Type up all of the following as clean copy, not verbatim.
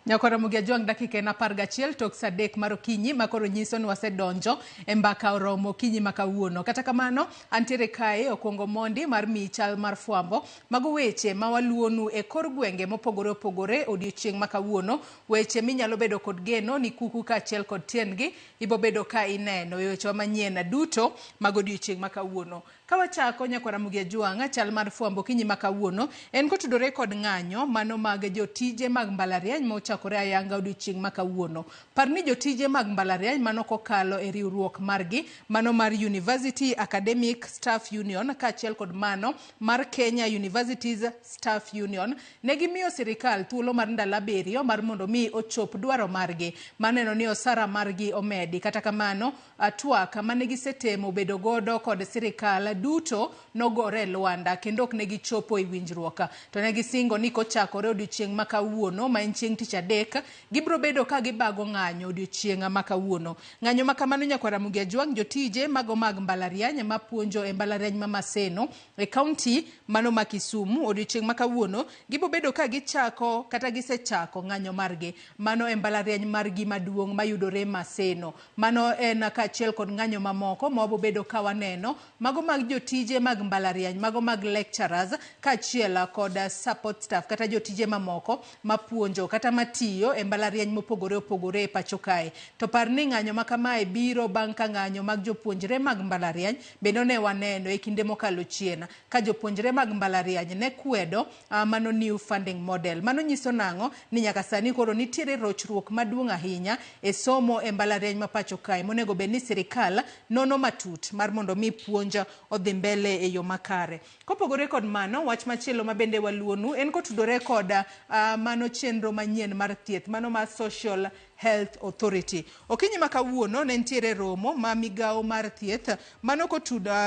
Nyakwa Ramogi Ajwang' dakika en 11 tok saa 3 mar okinyi ma koro nyiso ni wasedonjo e mbaka oromo okinyi ma kawuono. Kata kamano, antiere kae okwongo mondi mar miyi chal mar fwambo. Mago weche ma waluwonu e kor gwenge mopogore opogore odiochieng' ma kawuono. Weche minyalo bedo kod geno ni kuku kaachiel kod tiendgi ibobedo ka ineno e wechewa manyien duto mag odiochieng' ma kawuono. Ka wachako Nyakwar Ramogi Ajwang', chal mar fwambo okinyi ma kawuono en kotudore kod ng'anyo mano mag jotije mag mbalariany ma ochakore ayanga odiochieng' ma kawuono. Par ni jotije mag mbalariany mano kokalo e riwruok margi mano mar University Academic Staff Union kaachiel kod mano mar Kenya Universities Staff Union ne gimiyo sirikal thuolo mar ndalo 7 mar mondo mi ochop dwaro margi mar neno ni osara margi omedi. Kata kamano, twak mane gisetemo bedo godo kod sirikal duto nogore e lwanda kendo ok ne gichopo e winjruok. To ne gisingo ni kochakore odiochieng' ma kawuono ma en chieng' tich adek, gibiro bedo ka gibago ng'anyo odiochieng' ma kawuono. Ng'anyo ma kamano Nyakwar Ramogi Ajwang' jotije mago mag mbalariany mapuonjo e mbalariany ma Maseno e kaunti mano ma Kisumu odiochieng' ma kawuono gibo bedo ka gichako kata gisechako ng'anyo margi mano e mbalariany margi maduong' mayudore Maseno. Mano en kaachiel kod ng'anyo mamoko ma wabobedo ka waneno, mago mag jotije mag mbalariany, mago mag lecturers, kaachiel kod support staff kata jotije mamoko mapuonjo kata matiyo e mbalariany mopogore opogore e pacho kae. To par ni ng'anyo ma kamae biro bang' ka ng'anyo mag jopuonjre mag mbalariany bende ne waneno e kinde mokalo chien ka jopuonjre mag mbalariany ne kwedo mano new funding model. Mano nyiso nang'o? Ni nyaka sani koro nitiere rochruok maduong' ahinya e somo e mbalariany ma pacho kae monego bed ni sirikal nono matut mar mondo mi puonj odhi mbele e yo makare. Kopogore kod mano, wach machielo ma bende waluonu en kotudore kod mano chenro manyien mar thieth, mano mar Social Health Authority. Okinyi ma kawuono ne nitiere romo ma migawo mar thieth mano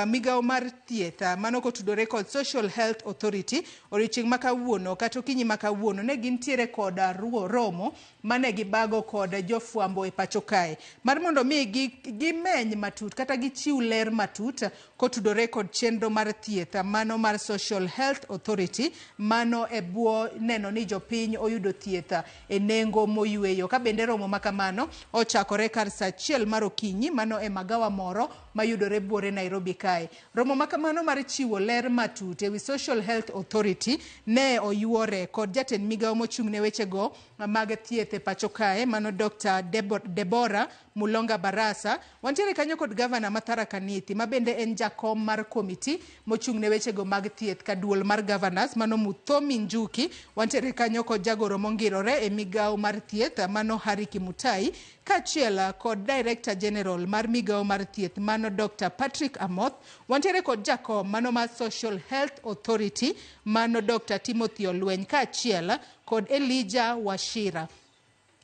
migawo mar thieth mano kotudore kod Social Health Authority odiochieng' ma kawuono kata okinyi ma kawuono ne gintiere kod romo mane gibago kod jofwambo e pacho kae mar mondo mi gimeny matut kata gichiw ler matut kotudore kod chenro mar thieth mano mar Social Health Authority mano e bwo neno ni jopiny oyudo thieth e nengo moyweyo. Ka bende romo ma kamano ochakore kar saa 1 mar okinyi mano e magawa moro mayudore buore Nairobi kae. Romo ma kamano mar chiwo ler matut ewi Social Health Authority ne oyuore kod jatend migawo mochung' ne wechego mag thieth e pacho kae mano Dr. Deborah Mulonga Barasa. Wantiere kanyo kod gavana ma Tharaka Nithi ma bende en jakom mar komiti mochung' ne wechego mag thieth ka duol mar governors mano Muthomi Njuki. Wantiere kanyo kod jagoro mongirore e migawo mar thieth mano Harry Kimutai kaachiel kod Director General mar migawo mar thieth mano Dr. Patrick Amoth. Wantiere kod jakom mano mar Social Health Authority mano Dr. Timothy Olweny kaachiel kod Elijah Wachira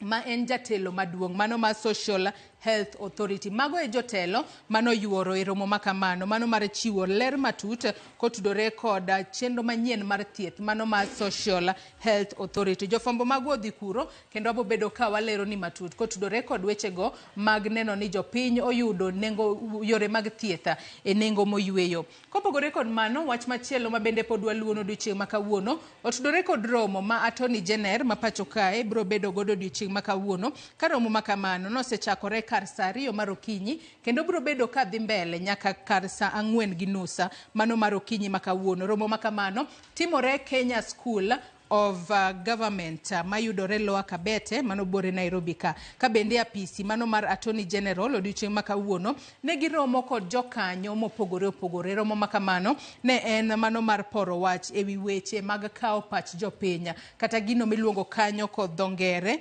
ma en jatelo maduong' mano mar Social Health Authority. Mago e jotelo mano yuoro e romo ma kamano, mano mar chiwo ler matut kotudore kod chenro manyien mar thieth mano mar Social Health Authority. Jofwambo magwa odhi kuro kendo wabobedo ka walero ni matut kotudore kod wechego mag neno ni jopiny oyudo nengo yore mag thieth e nengo moyweyo. Kopogore kod mano, wach machielo ma bende pod waluwono odiochieng' ma kawuono otudore kod romo ma Attorney General ma pacho kae biro bedo godo odiochieng' ma kawuono ka romo ma kamano nosechakore kar saa 2 mar okinyi kendo biro bedo ka dhi mbele nyaka kar saa 4:30 mano mar okinyi ma kawuono. Romo ma kamano timore Kenya School of Government mayudore Lower Kabete mano buore Nairobi ka. Ka bende apisi mano mar Attorney General odiochieng' ma kawuono ne giromo kod jokanyo mopogore opogore. Romo ma kamano ne en mano mar poro wach ewi weche mag kawo pach jopiny kata gino miluongo kanyo kod dho ngere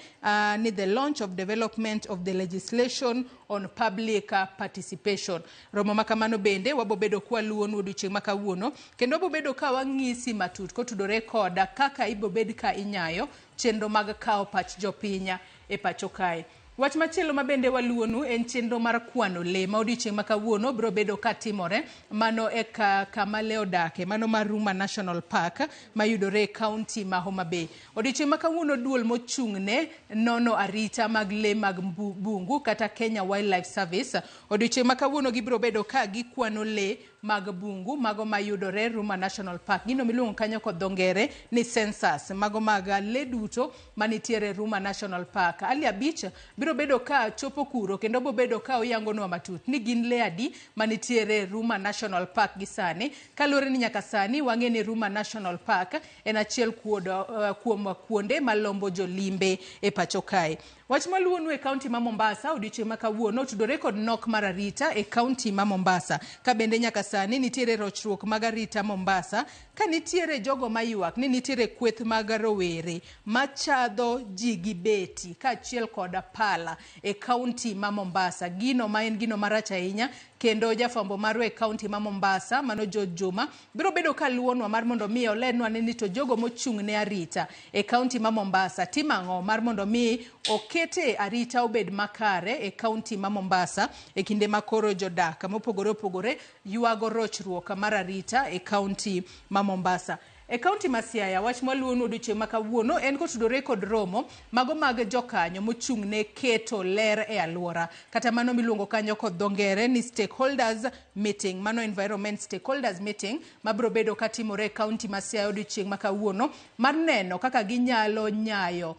ni the launch of development of the legislation on public participation. Romo ma kamano bende wabobedo kwaluwonu odiochieng' ma kawuono kendo wabobedo ka wang'isi matut kotudore kod kaka ibobed ka inyayo chenro mag kawo pach jopiny e pacho kae. Wach machielo ma bende waluwonu en chenro mar kwano le ma odiochieng' ma kawuono biro bedo ka timore mano e kama le odake, mano mar Ruma National Park mayudore e kaunti ma Homa Bay. Odiochieng' ma kawuono duol mochung'ne nono arita mag le mag bungu kata Kenya Wildlife Service, odiochieng' ma kawuono gibiro bedo ka gikwano le mag bungu mago mayudore Ruma National Park. Gino miluongo kanyo kod dho ngere ni census, mago mag le duto manitiere Ruma National Park. Ali Abich biro bedo ka chopo kuro kendo biro bedo ka oyangonwa matut ni gin le adi manitiere Ruma National Park gi sani, kaluwore ni nyaka sani wang'e ni Ruma National Park en achiel kuom kuonde malombo jolimbe e pacho kae. Wach maluwonu e kaunti ma Mombasa odiochieng' ma kawuono otudore kod nok mar arita e kaunti ma Mombasa. Ka bende nyaka sani nitiere rochruok mag arita Mombasa, ka nitiere jogo maywak ni nitiere kweth mag rowere machadho ji gi beti kaachiel kod pala e kaunti ma Mombasa. Gino ma en gino marach ahinya, kendo jafwambo marwa e kaunti ma Mombasa mano George Juma biro bedo ka luwonwa mar mondo mi olernwa ni to jogo mochung' ne arita e kaunti ma Mombasa timo ang'o mar mondo mi okete arita obed makare e kaunti ma Mombasa e kinde ma koro jodak mopogore opogore ywago rochruok mar arita e kaunti ma Mombasa. E kaunti ma Siaya, wach mwaluwonu odiochieng' ma kawuono en kotudore kod romo mago mag jokanyo mochung' ne keto ler e alwora, kata mano miluongo kanyo kod dho ngere ni stakeholders meeting, mano environment stakeholders meeting mabiro bedo katimore e kaunti ma Siaya odiochieng' ma kawuono mar neno kaka ginyalo nyayo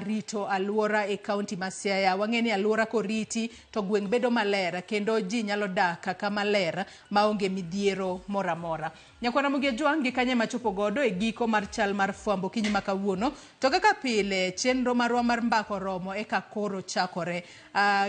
rito alwora e kaunti ma Siaya. Wang'e ni alwora koriti to gweng' bedo maler kendo ji nyalo dak kama ler maonge midhiero moro amora. Nyakwa Ramogi Ajwang' gi kanye machopo godo e giko mar chal mar fwambo okinyi ma kawuono. To kaka pile chenro marwa mar mbaka oromo eka koro chakore.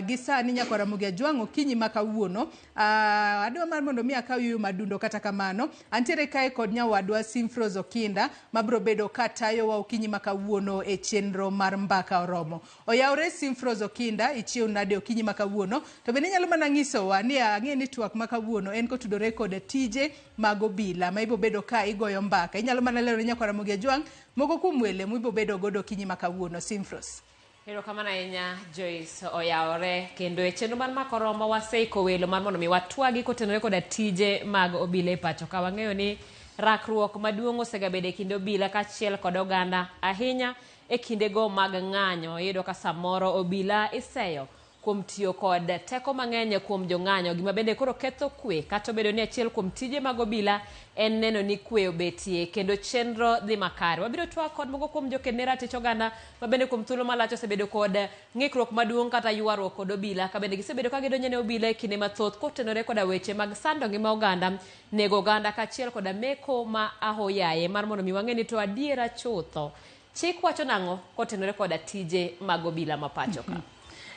Gi sani Nyakwa Ramogi Ajwang' okinyi ma kawuono adwa mar mondo mi akaw yueyo madundo, kata kamano antiere kae kod nyawadwa Simfros Okinda mabiro bedo ka tayowa okinyi ma kawuono e chenro mar mbaka oromo. Oyawre Simfros Okinda, ichiew nade okinyi ma kawuono? To bende inyalo mana nyisowa ni ang'e ni twak ma kawuono en kotudore kod tije mag obila ma ibo bedo ka igoyo mbaka. Inyalo mana lero ne Nyakwa Ramogi Ajwang' moko kuom wele mibo bedo godo okinyi ma kawuono. Simfros. Erokamano ahinya Joyce oyawore kendo e chenro mar mako rombo waseiko welo mar mondo mi watwagi kotenore koda tije mag obila e pacho ka. Wang'eyo ni rakruok maduong' osegabedo e kind obila kaachiel kod oganda ahinya e kindego mag ng'anyo. Iyudo ka samoro obila iseyo kuom tiyo kod teko mang'eny kuom jong'anyo, gima bende koro ketho kwe, kata obedo ni achiel kuom tije mag obila en neno ni kwe obetie kendo chenro dhi makare. Wabiro twak kod moko kuom joked ne ratich oganda ma bende kuom thuolo malach osebedo kod ng'ikruok maduong' kata ywaruok kod obila, ka bende gisebedo ka gidonjo ne obila e kinde mathoth kotenore koda weche mag sando ngima oganda, nego oganda kaachiel koda meko ma ahoyaye mar mondo mi wang'e ni to adiera chutho chik wacho nang'o kotenore koda tije mag obila ma pacho ka.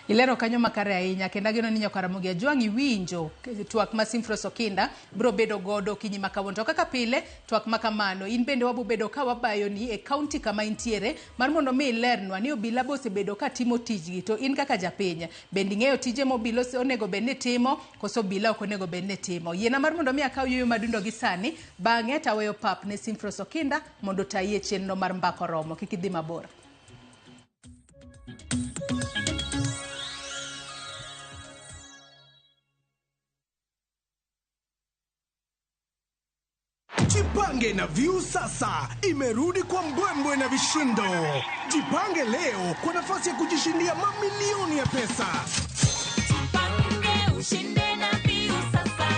Ilero kanyo makare ahinya kendo ageno ni Nyakwa Ramogi Ajwang' iwinjo twak ma Simfros Okinda biro bedo godo okinyi ma kawuono. To kaka pile twak ma kamano in bende wabo bedo ka wabayoni e kaunti kama intiere mar mondo mi ilernwa ni obila be osebedo ka timo tijgi, to in kaka japiny bende ing'eyo tije ma obila onego bed ni timo koso obila ok onego bed ni timo. Yiena mar mondo mi akaw yueyo madundo gi sani, bang'e taweyo pap ne Simfros Okinda mondo otayi e chenro mar mbaka oromo. Kik idhi mabor. Jipange na Viusasa imerudi kwa mbwembwe na vishindo. Jipange leo kwa nafasi ya kujishindia mamilioni ya pesa. Jipange ushinde na Viusasa.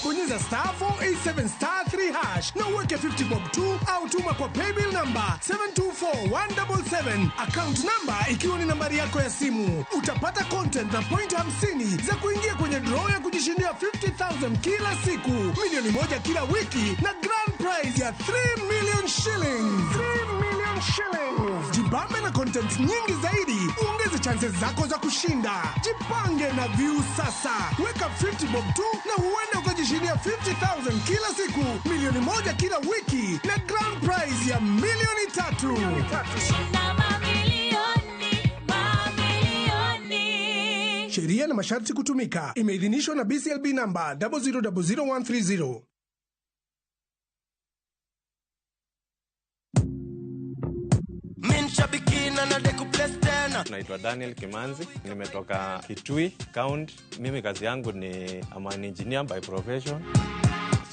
Bonyeza star 487 star 3 hash na uweke 50 bob 2 au tuma kwa paybill number 724177, account number ikiwa ni nambari yako ya simu. Utapata content na point 50 za kuingia kwenye draw ya kujishindia 50,000 kila siku, milioni 1 kila wiki na grand prize ya 3 million shillings. 3 million shillings. Jibambe na content nyingi zaidi, uongeze chances zako za kushinda. Jipange na Viusasa. Weka 50 bob 2 na huenda ukajishindia 50,000 kila siku, milioni 1 kila wiki na grand prize ya milioni 3. Shinda mamilioni, mamilioni. Sheria na masharti kutumika. Imeidhinishwa na BCLB number 0000130. Min shabiki na na deku place tena. Naitwa Daniel Kimanzi, nimetoka Kitui County. Mimi kazi yangu ni I'm an engineer by profession.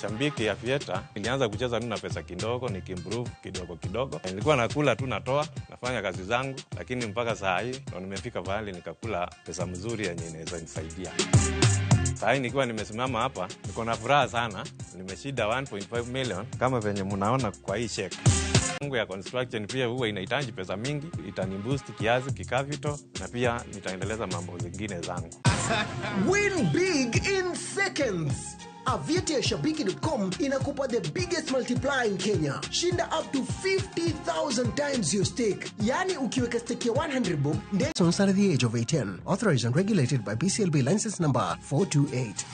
Shabiki ya Aviator, nilianza kucheza tu na pesa kidogo, nikiimprove kidogo kidogo. Nilikuwa nakula tu, natoa, nafanya kazi zangu, lakini mpaka saa hii ndo nimefika pahali nikakula pesa mzuri yenye inaweza nisaidia. Saa hii nikiwa nimesimama hapa, niko na furaha sana, nimeshinda 1.5 million kama venye mnaona kwa hii cheque yangu ya construction. Pia huwa inahitaji pesa mingi, itaniboost kiasi kicapital, na pia nitaendeleza mambo zingine zangu. Win big in seconds. Aviator ya Shabiki.com inakupa the biggest multiplier in Kenya. Shinda up to 50,000 times your stake. Yani ukiweka stake ya 100 bob, Persons under the age of 18. Authorized and regulated by BCLB license number 428.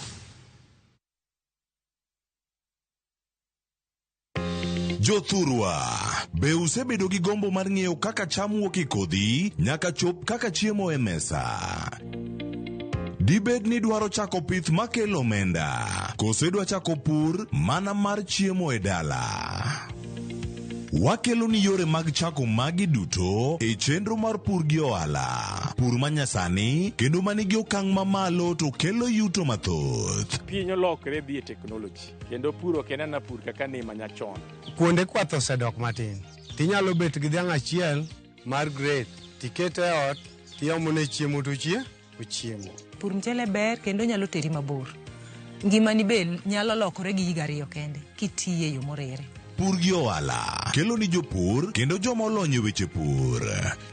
Jothurwa, be usebedo gi gombo mar ng'eyo kaka cham wuok e kodhi nyaka chop kaka chiemo e mesa? Dibed ni dwaro chako pith makelo omenda, koso idwa chako pur mana mar chiemo e dala? Wakelo ni yore mag chako magi duto e chenro mar pur gi ohala. Pur manyasani kendo manigi okang' mamalo to kelo yuto mathoth. Piny olokre dhi e technology kendo pur ok en ana pur kaka ne manyachon. Kuonde kwath osedok matin. Tinyalo bet gi dhiang' achiel mar grade, tikete e ot, tiomone chiemo to ochiemo. Pur mchele ber kendo nyalo teri mabor. Ngimani be nyalo lokore gi higa 2 kende kitiye e yo moriere. Pur gi ohala kelo ni jopur kendo joma olony e weche pur.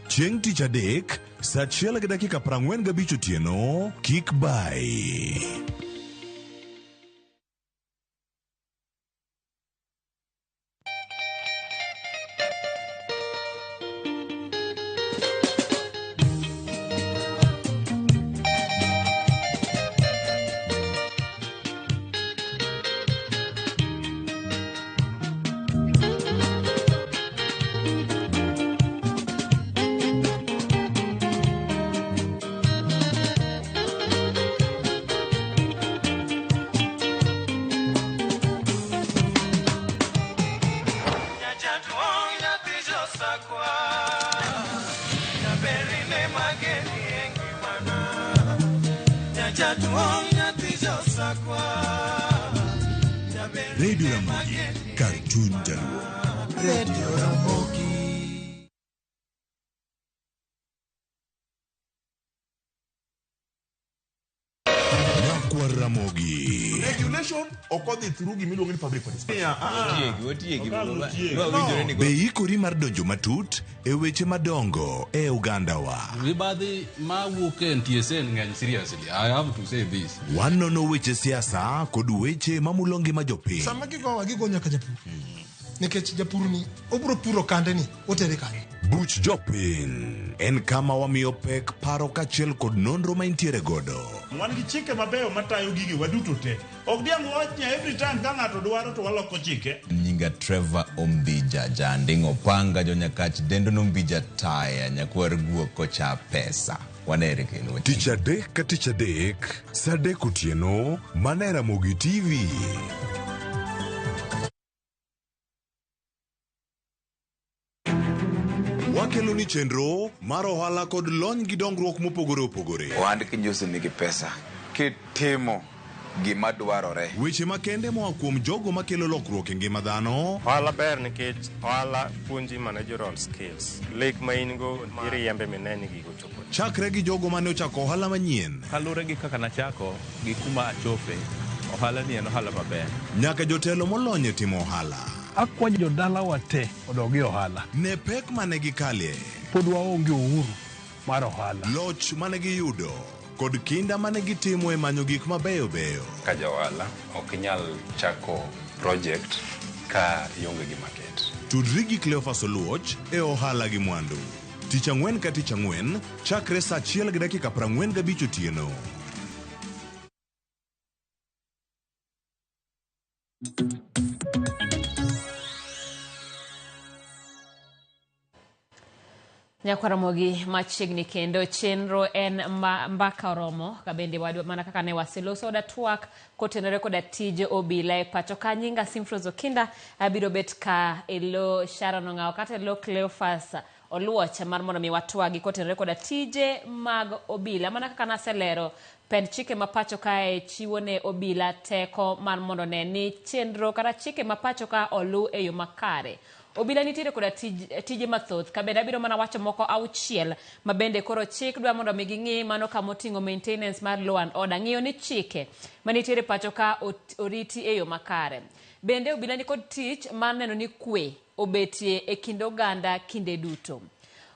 Chieng' tich adek, saa 1:45 otieno, kik bai. Radio Ramogi, kar chuny jaluo. Radio Ramogi. Nyakwar Ramogi. Regulation ok odhi through gimiluongo ni public participation. Be ikori mar donjo matut e weche madongo e ogandawa? Mibadhi mawuok e NTSA ng'eny seriously. I have to say this. Wanono weche siasa kod weche mamulo ngima jopiny. Sama gigowa gigo nyaka japur nikech japur ni obiro puro kande ni otere kanye. Buch jopiny en kama wamiyo pek paro kaachiel kod nonro ma intiere godo. Wan gi chike mabeyo matayo gigi waduto te. Ok diang' wawach ni every time ka ng'ato dwaro to waloko chike. Nyinga Trevor Ombija, janding' opanga jonyakach dendo nombija taya nyakwar guok kocha pesa. Wanere kendo. Tich adek ka tich adek, saa 3 otieno, mana e Ramogi TV. Wakelo ni chenro mar ohala kod lony gi dongruok mopogore opogore. Ohand kinjusi nigi pesa kitimo gima dwarore. Weche makende moa kuom jogo makelo lokruok e ngima dhano. Ohala ber nikech ohala puonji managerial skills. Lek ma in go iriembe mine ni gigo chopo. Chakre gi jogo mane ochako ohala manyien. Kaluwore gi kaka nachako gi kuma achope, ohala ni en ohala maber. Nyaka jotelo molony e timo ohala. Akwayo jodalawa te odog e ohala. Ne pek mane gikalie. Pod waonge uhuru mar ohala. Loch mane giyudo kod kinda mane gitimo e manyo gik mabeyo beyo. Ka ja ohala ok inyal chako project ka ionge gi market. Tudri gi Cleophas Oluoch e ohala gi mwandu. Tich ang'wen ka tich ang'wen chakre saa 1:45 otieno. Nyakwaramogi machiegni kendo chenro en mbaka oromo kabende wadwa mana kaka ne waseloso oda twak kotenore koda tije obila e pacho ka. Nyinga Simfrose Okinda abiro bet ka elo Sharon Ong'awo kata elo Cleophas Oluoch mar mondo mi watwagi kotenore koda tije mag obila. Mana kaka naselero, pend chike ma pacho kae chiwo ne obila teko mar mondo ne ni chenro kata chike ma pacho ka oluw e yo makare. Obila nitiere koda tij, tije mathoth ka bende abiro mana wacho moko auchiel ma bende koro chik dwa mondo mi ging'i mano kama oting'o maintenance mar law and order, ng'iyo ni chike manitiere pacho ka oriti e yo makare. Bende obila nikod tich mar neno ni kwe obetie e kind oganda kinde duto.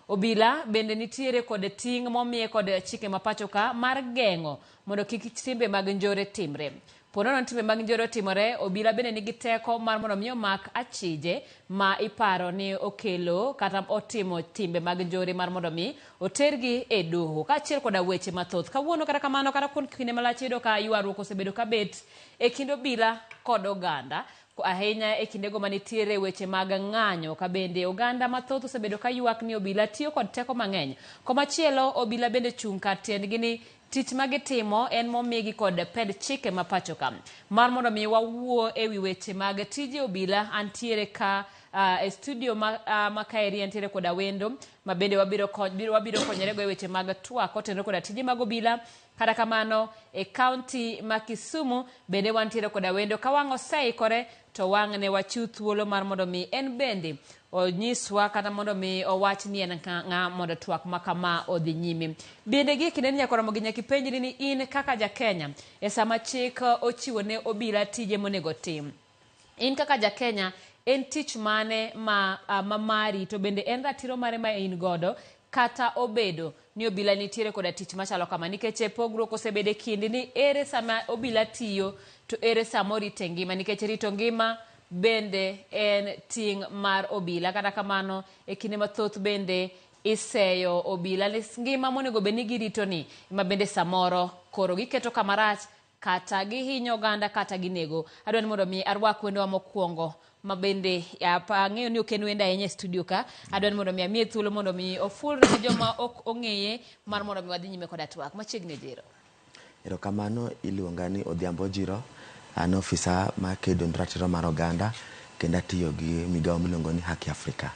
Obila bende nitiere kod ting' momiye kod chike ma pacho ka mar geng'o mondo kik timbe mag njore timre. Po nono ni timbe mag njore otimore, obila bende nigi teko mar mondo mi omak achije ma iparo ni okelo kata otimo timbe mag njore mar mondo mi otergi e doho. Kaachiel koda weche mathoth. Kawuono kata kamano kata kuom kinde malach iyudo ka ywaruok osebedo kabet e kind obila kod oganda ahinya e kindego manitiere weche mag ng'anyo ka bende oganda mathoth osebedo ka ywak ni obila tiyo kod teko mang'eny. Komachielo obila bende chung' kar tiendgi ni tich ma gitimo en momigi kod pend chike ma pacho ka. Mar mondo mi wawuo e wi weche mag tije obila antiere ka uh, e studio ma, uh, ma kaeri antiere koda wendo ma bende wabiro, wabiro konyorego e weche mag twak kotenore koda tije mag obila. Kata kamano e kaunti ma Kisumu bende wantiere koda wendo ka wang' oseikore to wang' ne wachiw thuolo mar mondo mi en bende onyiswa kata mondo mi owach ni en ng'a mondo twak ma kama odhi nyime. Bende gie kindeni nyaka romo gi nyaka ipenjri ni in kaka ja Kenya e sama chik ochiwo ne obila tije monego tim. In kaka ja Kenya en tich mane ma, ma mari to bende en ratiro mare ma in godo kata obedo ni obila nitiere koda tich machalo kama nikech pogruok osebedo e kindi ni ere sama obila tiyo to ere sama orite ngima nikech rito ngima bende en ting' mar obila. Kata kamano e kinde mathoth bende iseyo obila ni ngima monego bed ni girito ni ema bende samoro koro giketo kama rach kata gihinyo oganda kata ginego. Adwa ni mondo mi arwak wendowa mokwongo ma bende ang'eyo ni ok en wendo ahinya e studio ka. Adwa ni mondo mi amiye thuolo mondo mi ofulre ne joma ok ong'eye mar mondo mi wadhi nyime koda twak. Machiegni Ojiro. Erokamano, iluonga ni Odhiambo Ojiro. An ofisa makedo ne ratiro mar oganda kendo atiyo gi migawo miluongo ni Haki Afrika.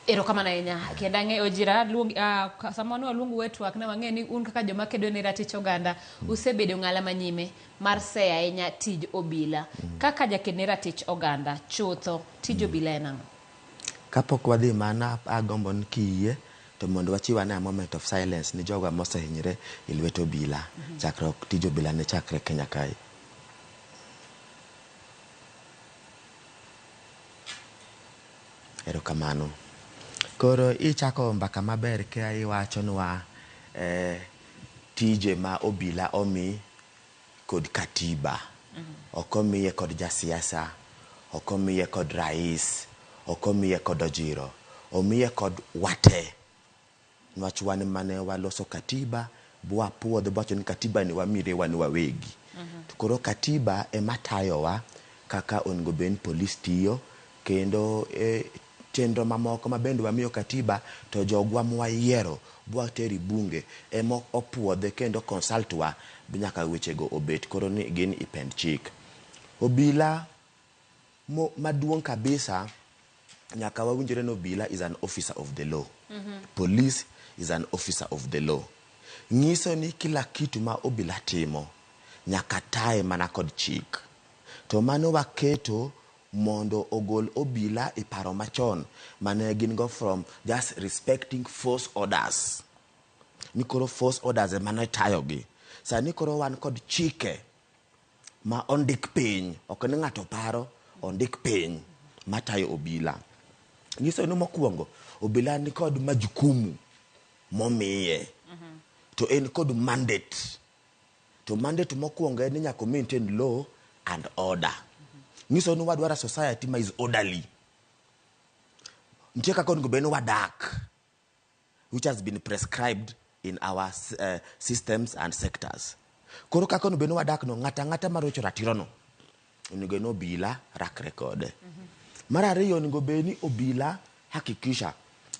Erokamano ahinya. Kendo ang'eyo Ojira, luong, uh, sama ne waluongo e twak ne wang'eyo ni un kaka joma kedo ne ratich oganda mm. usebedo ng'ala manyime mar seyo ahinya tij obila. Mm. Kaka jaked ne ratich oganda, chutho tij mm. obila en ang'o? Kapok wadhi mana agombo ni kiyie to mondo wachiw ane a moment of silence ni jogo mosehinyre e lwet obila mm -hmm. chakruok tij obila ne chakre Kenya kae. Erokamano. Koro ichako mbaka maber ka iwachonwa eh, tije ma obila omi kod katiba. Ok omiye kod jasiasa, ok omiye kod rais, ok omiye kod ojiro. Omiye kod wate. Niwach wan mane waloso katiba, bwapuodho bwawacho ni katiba ni wamire wan wawegi. To koro katiba ema tayowa kaka onego bed ni polis tiyo kendo e chenro mamoko ma bende wamiyo katiba to jogwa mwayiero bwatero e bunge ema opuodhe kendo consult wa nyaka wechego obet koro ni gin e pend chik. Obila mo maduong' kabisa nyaka wawinjre ni obila is an officer of the law. Police is an officer of the law. Nyiso ni kila kitu ma obila timo nyaka taye mana kod chik. To mano waketo mondo ogol obila e paro machon mane gin go from just respecting force orders. Ni koro force orders ema ne tayogi. Sani koro wan kod chike ma ondik piny, ok ni ng'ato paro, ondik piny matayo obila. Nyiso ni mokwongo, obila ni kod majukumu momiye to en kod mandate. To mandate mokwongo en ni nyaka o maintain law and order. Nyiso ni wadwaro a society ma is orderly. Nitie kaka onego bed ni wadak which has been prescribed in our uh, systems and sectors. Koro kaka onego bed ni wadak no, ng'ato ang'ata marocho ratirono onego bed ni obila rakre kode. Mar ariyo onego bed ni obila hakikisha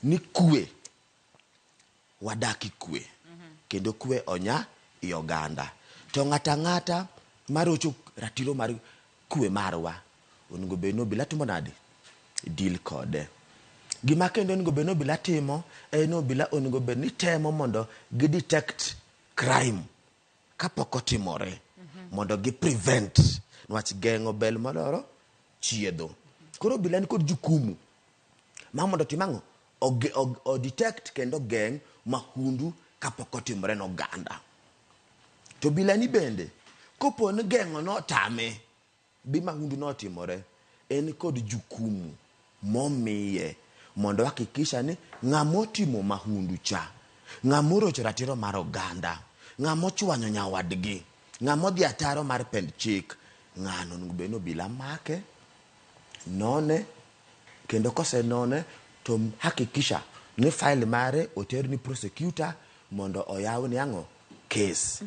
ni kwe wadak e kwe kendo kwe onya i oganda. To ng'ato ang'ata marocho ratiro mar kwe marwa onego bed ni obila timo nade? Deal kode. Gima kendo onego bed ni obila timo en ni obila onego bed ni temo mondo gi detect crime kapok otimore mondo gi prevent niwach geng'o bel moloro chiedho. Koro obila nikod jukumu ma mondo otim ang'o? O detect kendo ogeng' mahundu kapok otimore ne oganda. To obila ni bende kopo ni geng'o notame bi mahundu notimore, en kod jukumu momiye mondo hakikisha ni ng'ama otimo mahundu cha, ng'ama orocho ratiro mar oganda, ng'ama ochwanyo nyawadgi, ng'ama odhi ataro mar pend chik, ng'ano onego bed ni obila make, none, kendo kosenone to hakikisha ni file mare oter ni prosecutor mondo oyaw ni ang'o case.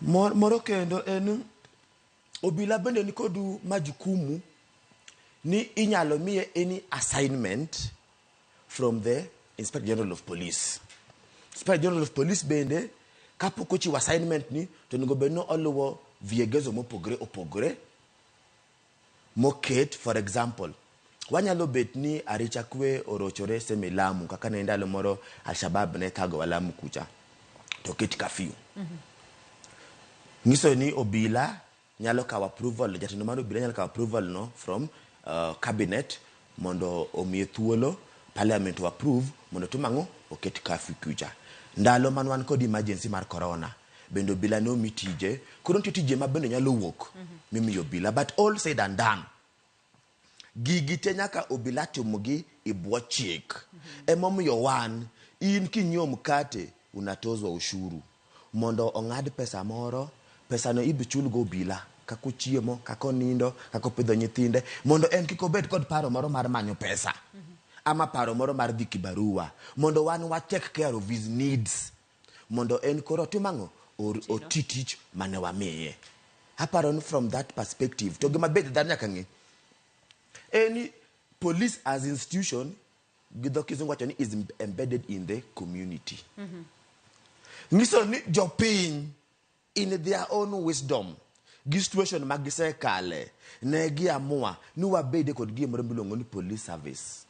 Moro kendo en obila bende nikod majukumu ni inyalo miye any assignment from the Inspector General of Police. Inspector General of Police bende kapok ochiwo assignment ni to onego bed ni oluwo viegezo mopogore opogore moket. For example, wanyalo bet ni arita kwe orochore seme Lamu, kaka ne ndalo moro Al-Shabaab ne thagowa Lamu kucha, to oket curfew. Nyiso ni obila nyalo kawo approval, jatelo mar obila nyalo kawo approval no from cabinet mondo omiye thuolo parliament to approve mondo otim ang'o, oket curfew kucha. Ndalo man wan kod emergency mar corona bende obila ne omi tije. Koro nitie tije ma bende nyalo wuok mimiyo obila, but all said and done, gigi te nyaka obila timogi e bwo chik. Emomiyo wan in kinyiewo mkate unatozwa ushuru mondo ong'ad pesa moro, pesano ibi chulgo obila kaka ochiemo, kaka onindo, kaka opidho nyithinde, mondo en kik obed kod paro moro mar manyo pesa ama paro moro mar dhi kibarua, mondo wan wa take care of his needs, mondo en koro otim ang'o, oti tich mane wamiye. Aparo ni from that perspective, to gima bende dhano nyaka ng'e en ni police as institution, gi dho kizungu wacho ni is embedded in the community. Nyiso ni jopiny in their own wisdom gi situation ma gisekale ne giamua ni wabede kod gimoro miluongo ni police service.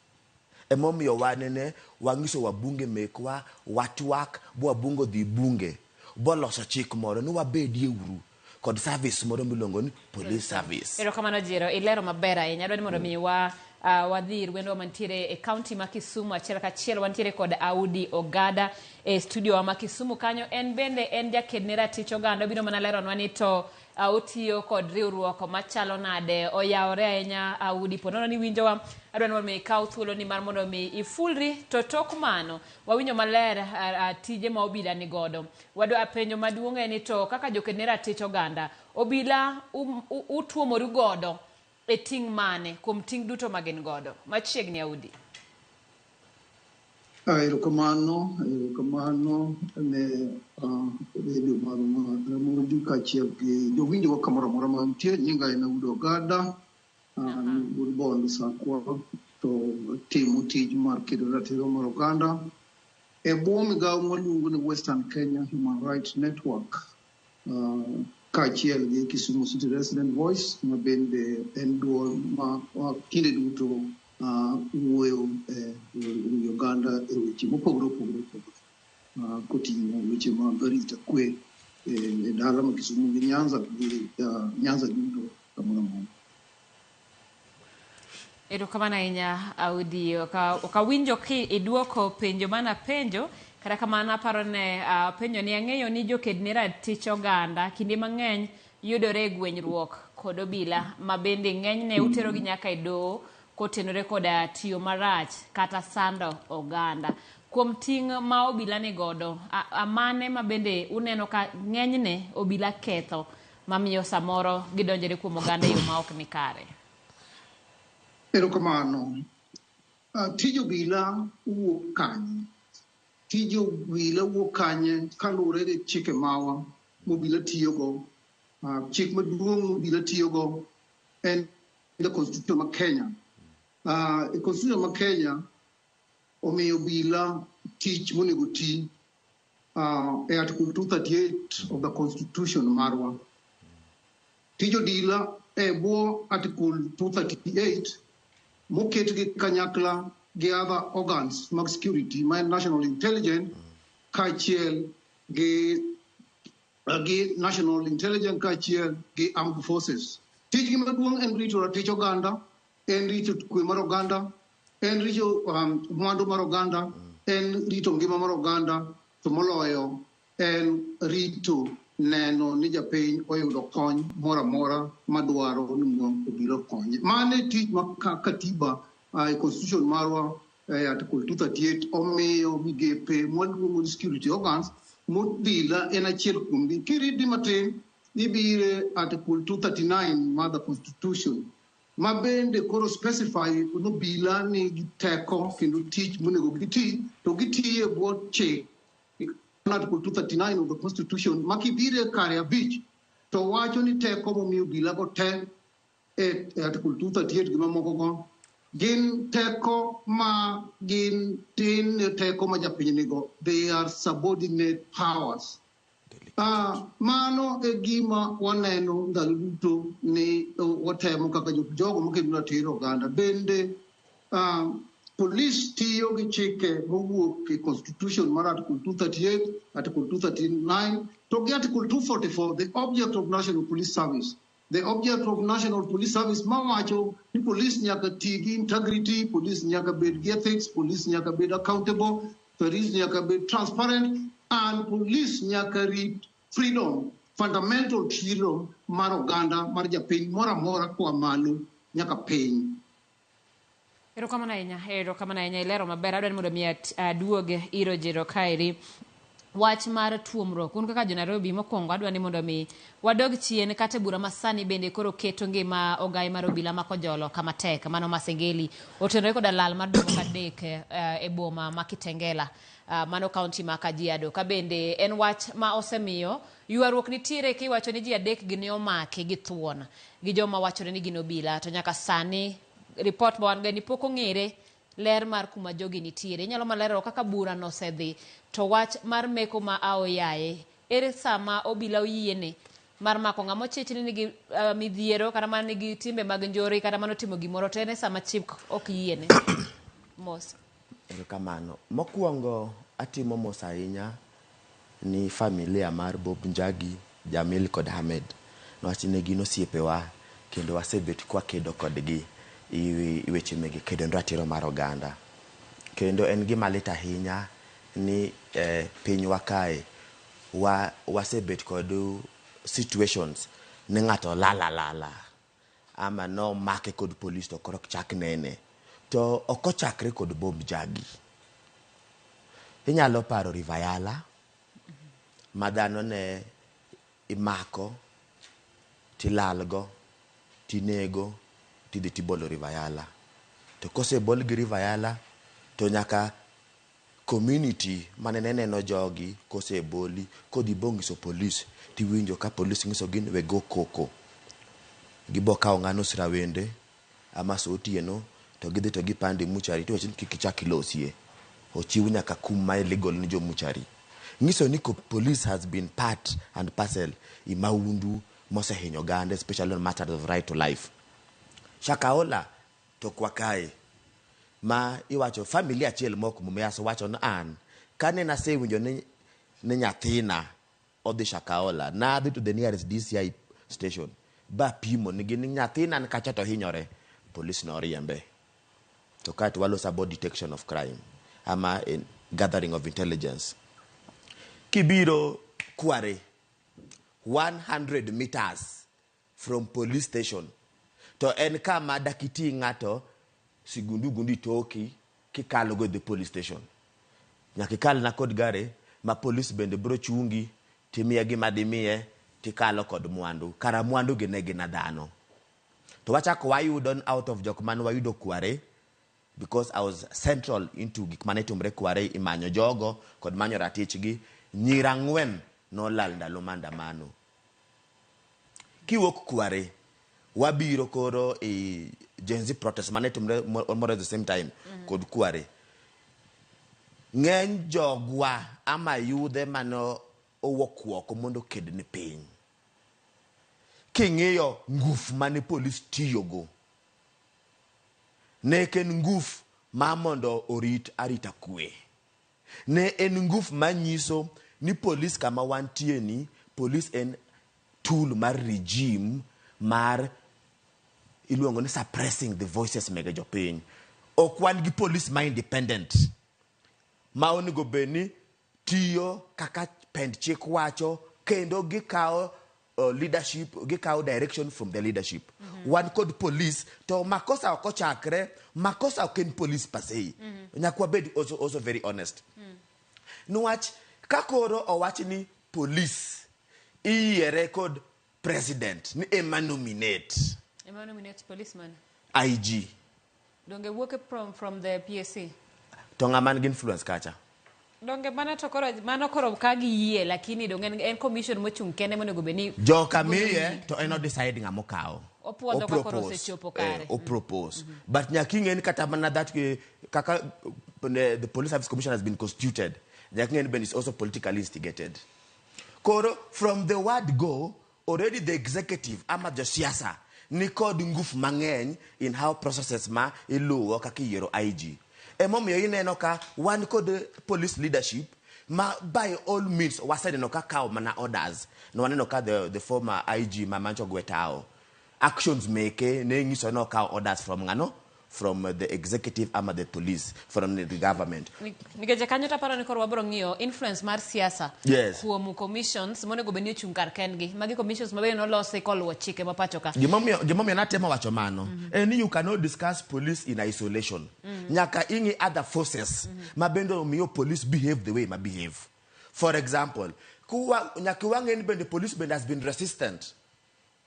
Emomiyo wanene wang'iso wabunge mekwa watwak bo wabunge odhi bunge boloso chik moro ni wabedie uru kod service moro miluongo ni police service. Erokamano Jero, ilero maber ahinya. Adwa ni mondo mi wa wadhi ir wendwa mantiere e county ma Kisumu achiel kachiel. Wantiere kod Audi Ogada e studio wa ma Kisumu kanyo. En bende en jaked ne ratich oganda. Obiro mana leronwa ni to otiyo kod riwruok machalo nade. Oyawore ahinya Audi. Po nono ni winjowa, adwa ni mondo mi ikaw thuolo ni mar mondo mi ifulri. To tok mano, wawinjo maler tije ma obila ni godo. Wadwa penjo maduong' en ni to kaka joked ne ratich oganda, obila utuomoru godo e ting' mane kuom ting' duto ma gin godo? Machiegni Audi. Erokamano, erokamano ne redio marwa Ramogi kaachiel gi jowinjowa kamoro amora mantie. Nyinga en Audo Ogada, an wuod Bondo Sakwa, to timo tij mar kedo ratiro mar oganda e bwo migawo maluongo ni Western Kenya Human Rights Network, kaachiel gi Kisumu City Resident Voice, ma bende en duol ma kinde duto wuoyo e wi oganda e weche mopogore opogore koting'o weche mag arita kwe e dala ma Kisumu gi Nyanza gi Nyanza duto kamoro amora. Erokamano ahinya Audi. Ok awinjo ki iduoko penjo mana penjo, kata kamano aparo ne penjo ni ang'eyo ni joked ne ratich oganda kinde mang'eny yudore e gwenyruok kod obila ma bende ng'enyne uterogi nyaka e doho kotenore koda tiyo marach kata sando oganda. Kuom ting' ma obila ni godo, amane ma bende uneno ka ng'enyne obila ketho mamiyo samoro gidonjore kuom oganda e yo ma ok ni kare? Erokamano. Tij obila wuok kanye? Tij obila wuok kanye kaluwore gi chike mawa mobila tiyogo. Chik maduong' mobila tiyogo en the Constitution ma Kenya. E Constitution ma Kenya omiyo obila tich monego ti e Article 238 of the Constitution marwa. Tij obila e bwo Article 238 moketgi kanyakla gi other organs mag security ma en national intelligence kaachiel gi national intelligence kaachiel gi armed forces. Tijgi maduong' en rito ratich oganda, en rito kwe mar oganda, en rito mwandu mar oganda, en rito ngima mar oganda, to moloyo en rito neno ni japiny oyudo kony moro amora madwaro ni mondo obila okonye. Mano e tich ma katiba e constitution marwa article 238 omiyo migepe mwaluongo ni security organs mobila en achiel kuomgi. Kiridi matin ibire article 239 mar the constitution ma bende koro specify ni obila nigi teko kendo tich monego giti to gitiyo e bwo chik. Article 239 of the constitution ma kibire kare 5 to wacho ni teko momiyo obila go te e article 238 gi mamoko go gin teko ma gin tin ne teko ma japiny nigo. They are subordinate powers. Mano e gima waneno ndalo duto ni watemo kaka jogo makedo ratiro oganda. Bende police tiyo gi chike mowuok e constitution mar article 238, article 239 to gi article 244, the object of National Police Service. The object of National Police Service mawacho ni police nyaka ti gi integrity, police nyaka bed gi ethics, police nyaka bed accountable, police nyaka bed transparent, and police nyaka rit freedom, fundamental freedom mar oganda mar japiny moro amora koa malo nyaka piny. Erokamano ahinya, ilero maber. Adwaro ni mondo mi aduog ir Ojiro kaeri. Wach mar tuomruok, un kaka jo Nairobi, mokwongo adwa ni mondo mi wadog chien kata e bura masani bende koro keto ngima ogai mar obila ma Kojolo kama tek, mano Masengeli, otenore koda lal mar dwe moko 3 e boma ma Kitengela, mano kaunti ma Kajiado. Ka bende en wach ma osemiyo ywaruok nitiere kiwacho ni ji 3 gi ne omaki gi thuon gi joma wachore ni gin obila, to nyaka sani report ma wan go ni pok ong'ere ler mar kuma jogi nitiere. Inyalo malero kaka bura nosedhi to wach mar meko ma aoyaye, ere sama obila oyiene mar mako ng'ama ochich ni nigi midhiero kata mana nigi timbe mag njore kata mana otimo gimoro, to en e sama chik ok yiene? Mos. Erokamano. Mokwongo atimo mos ahinya ni familia mar Bob Njagi, Jamil kod Ahmed. Niwach ne gin osiepewa kendo wasebet kwakedo kodgi i weche mege kedo ne ratiro mar oganda. Kendo en gima lit ahinya ni pinywa kae wasebet kod situations ni ng'ato lala lala ama no make kod polis to koro ok chak nene. To ok ochakre kod Bob Njagi. Inyalo paro River Yala ma dhano ne imako tilalgo tinego tidhi tibolo River Yala. To kosebol gi River Yala to nyaka community mane ne neno jogi koseboli kodhi bongiso polis tiwinjo ka polis nyiso gi ni we go koko. Gibo kawo ng'ano srawende ama sa otieno to gidhi to gipande muchari tiwacho ni kik ichak ilosie. Ochiw nyaka kum ma illegal ni jo muchari. Nyiso ni police has been part and parcel i mahundu mosehinyo oganda, especially on matters of right to life. Shakahola to kwa kae ma iwacho familia achiel mok Mumias wacho ni an kane nasewinjo ni nyathina odhi Shakahola nadhi to the nearest DCI station ba pimo nigi ni nyathina ni kacha to hinyore, police noriembe. To kae to waloso about detection of crime ama gathering of intelligence. Kibiro Kware 100 meters from police station to en kama dakiti ng'ato sigundu gundi toki kikalo go the police station. Nyaka ikal na kod gari ma police bende bro chungi timiye gima dimiye tikalo kod mwandu. Kara mwandu gi ne gin dhano. To wachako wayudo out of jok mane wayudo Kware, because I was central into gik mane timore Kware, imanyo jogo kod manyo ratichgi. Nyiri 4 nolal ndalo maandamano. Kiwuok Kware wabiro koro e Gen Z protest mane timore more at the same time kod Kware. Ng'eny jogwa ama yudhe mane owuok oko mondo oked ne piny. King'iyo nguf mane polis tiyogo, Ne ok en nguf ma mondo orit arita kwe. Ne en nguf manyiso ni polis kama wantie ni, polis en tool mar regime mar iluongo ni suppressing the voices mege jopiny. Ok wan gi polis ma independent ma onego bed ni tiyo kaka pend chik wacho kendo gikawo leadership, gikawo direction from the leadership. Wan kod police to makosa ok ochakre, makosa ok en police per se. Nyaka wabed also very honest. Niwach ka koro owach ni police iyiere kod president ni ema nominate. Ema nominate policeman. IG. Donge wuok from the PSC. To ng'ama nigi influence kacha? Donge mano to koro mano koro ka giyie, lakini donge en commission mochung' kende monego bed ni joka miye to en odecide ng'ama okawo. Opuodho ka koro osechopo kare. Opropose. But nyaka ing'e ni kata mana that kaka the Police Service Commission has been constituted, nyaka ing'e ni bende is also politically instigated. Koro from the word go, already the executive ama josiasa ni kod ngufu mang'eny in how processes ma iluwo kaka iyiero IG. Emomiyo ineno ka wan kod police leadership ma by all means waseneno ka kawo mana orders. Ne waneno ka the former IG ma mancho Gwetao actions meke ne nyiso ni okawo orders from ng'ano, from the executive ama the police, from the government. Nikech kanyo to aparo ni koro wabiro ng'iyo influence mar siasa kuom commissions monego bed ni ochung' kar kendgi. Magi commissions ma bende nolosi koluwo chike ma pacho ka. Gimomiyo natemo wacho mano en ni you cannot discuss police in isolation. Nyaka ing'i other forces ma bende omiyo police behave the way ma behave. For example, nyaka wang'e ni bende police bende has been resistant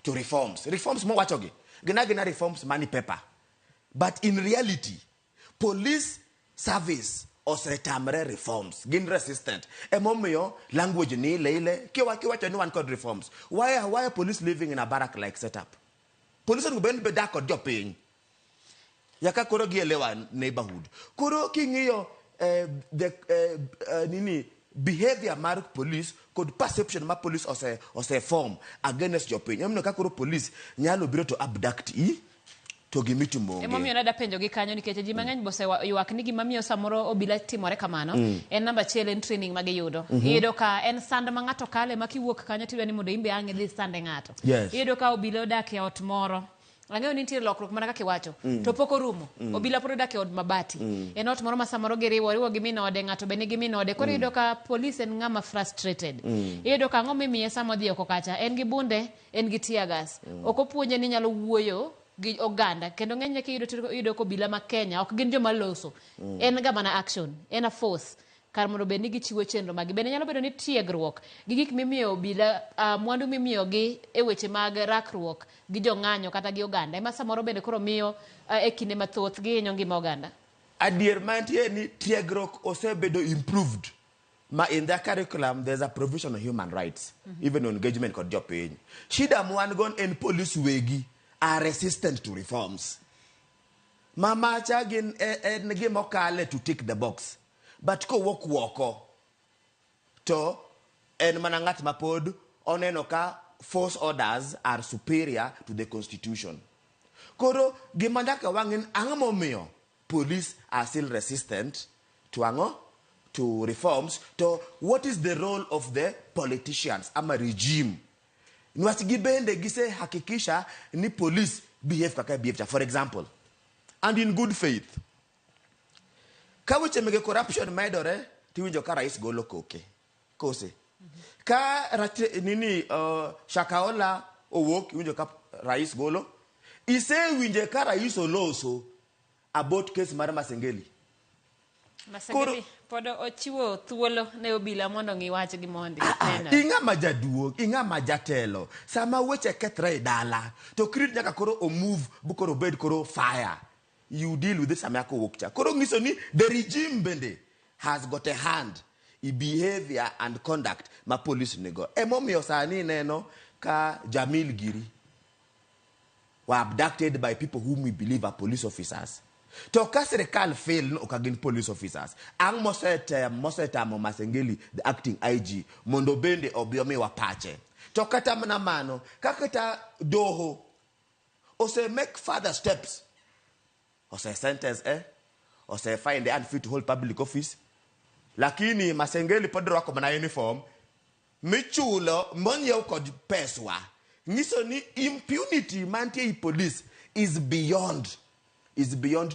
to reforms. Reforms mowachogi gin agina reforms mani paper. But in reality, police service osetamre reforms, gin resistant. Emomiyo language ni ile ile, kiwacho ni wan kod reforms. Why are police living in a barrack like setup? Police onego bed ni dak kod jopiny. Yaka koro gielewa neighborhood. Koro king'iyo the nini behavior mar police kod perception mar police ose form against jopiny. Emomiyo ka koro police nyalo biro to abduct i to gimitimo onge. Emomiyo nada penjo gi kanyo nikech ji mang'eny bose ywak ni gima miyo samoro obila timore kamano en namba achiel en training ma giyudo. Iyudo ka en sand ma ng'ato kale ma kiwuok kanyo tiyudo ni mondo in be ang' idhi sande ng'ato. Iyudo ka obila odak e ot moro. Ang'eyo ni nitie lokruok mana kaka iwacho. To pok orumo. Obila pod odak e od mabati. En ot moro ma samoro giriwo, riwo gi min ode, ng'ato be nigi min ode. Koro iyudo ka police en ng'ama frustrated. Iyudo ka ang'o mimiye sama odhi oko kacha? En gi bunde, en gi tear gas. Ok opuonje ni nyalo wuoyo gi oganda. Kendo ng'enyne kiyudo to iyudo ka obila ma Kenya ok gin joma loso. En ga mana action, en a force. Kar mondo bed ni gichiwo chenro magi. Bende nyalo bedo ni tiegruok gi gik mimiyo obila, mwandu mimiyogi e weche mag rakruok gi jong'anyo kata gi oganda. Ema samoro bende koro miyo e kinde mathoth gihinyo ngima oganda. Adier mantie ni tiegruok osebedo improved. Ma in their curriculum there's a provision on human rights, even on engagement kod jopiny. Shida mwan go en police wegi are resistant to reforms. Mamacha gin en gima okale to tick the box. But kowuok oko to en mana ng'at ma pod oneno ka force orders are superior to the constitution. Koro gima nyaka wang'e ni ang'o momiyo police are still resistant to ang'o? To reforms. To what is the role of the politicians ama regime? Niwach gibende gise hakikisha ni police behave kaka behave cha. For example, and in good faith, ka weche mege corruption medore, tiwinjo ka rais golo koke. Kose. Ka nini Shakahola owuok, iwinjo ka rais golo. Isewinje ka rais oloso about case mar Masengeli. Masengeli pod ochiwo thuolo ne obila mondo ng'i wach gi mondi. Neno. Ing'ama jaduong', ing'ama jatelo. Sama weche kethre e dala, to krit nyaka koro omove, bu koro bed koro fire. You deal with it sama kowuok cha. Koro nyiso ni the regime bende has got a hand in behavior and conduct ma police nigo. Emomiyo sani ineno ka Jamil Giri were abducted by people whom we believe are police officers. To ka sirikal fail no ok gin police officers. Ang' mosetamo Masengeli, the acting IG, mondo bende obi omiwa pache. To kata mana mano, kaka ta doho ose make further steps Ose sentence ose find unfit to hold public office. Lakini Masengeli pod rwako mana uniform michulo monyiew kod peswa. Nyiso ni impunity mantie ei police is beyond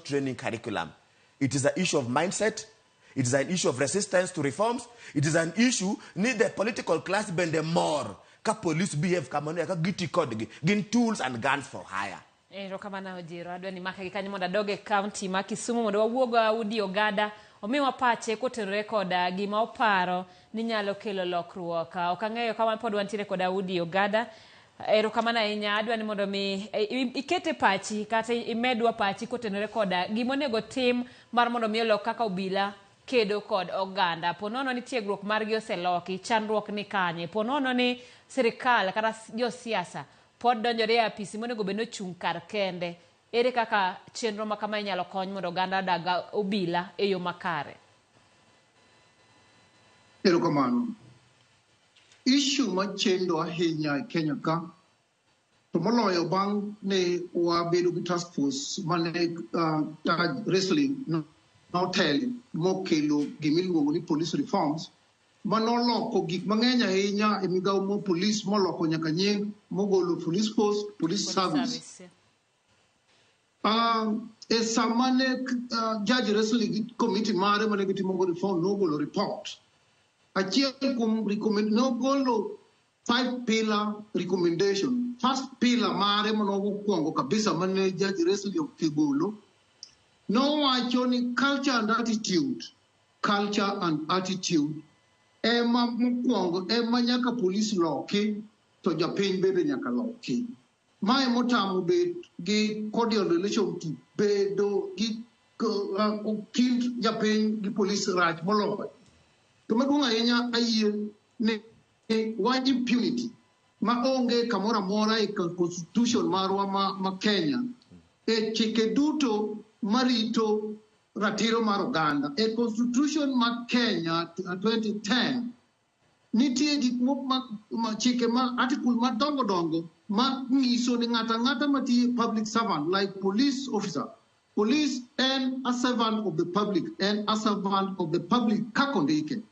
training curriculum. It is an issue of mindset. It is an issue of resistance to reforms. It is an issue ni the political class bende mor ka police behave kamano ka giti kodgi gin tools and guns for hire. Erokamano Ojiro, adwa ni maka gi kanyo mondo adog e kaunti ma Kisumu mondo wawuog Audi Ogada omiwa pache kotenore koda gima oparo ni nyalo kelo lokruok. Ok ang'eyo ka wan pod wantiere kod Audi Ogada. Erokamano ahinya, adwa ni mondo mi ikete pachi kata imedwa pachi kotenore koda gima onego tim mar mondo mi olok kaka obila kedo kod oganda. Po nono ni tiegruok margi oseloki, chandruok ni kanye? Po nono ni sirikal kata josiasa pod donjore e apisi monego bed ni ochung' kar kende. Ere kaka chenro ma kama inyalo kony mondo oganda odag obila e yo makare? Erokamano. Issue machendo ahinya e Kenya ka, to moloyo bang' ne wabedo gi task force mane Judge Wrestling notelo mokelo gimiluongo ni police reforms manoloko gik mang'eny ahinya e migawo mar police, moloko nyaka nying mogolo police force, police service. E sama ne Judge Wrestling gi committee mare mane gitimogo reform nogolo report, achiel kuom recommend nogolo five pillar recommendation. First pillar mare manokwongo kabisa mane Judge Wrestling ogolo nowacho ni culture and attitude, culture and attitude ema mokwongo ema nyaka police loki to japiny bende nyaka loki. Mae motamo bet gi cordial relation to bedo gi kind japiny gi police rach moloyo. To maduong' ahinya, ayie ni wach impunity ma onge kamoro amora e constitution marwa ma Kenya, e chike duto marito ratiro mar oganda. E constitution ma Kenya 2010 nitie gik ma chike ma article madongo dongo ma nyiso ni ng'ato ang'ata matiyo public servant like police officer, police en a servant of the public, en a servant of the public kaka ondike.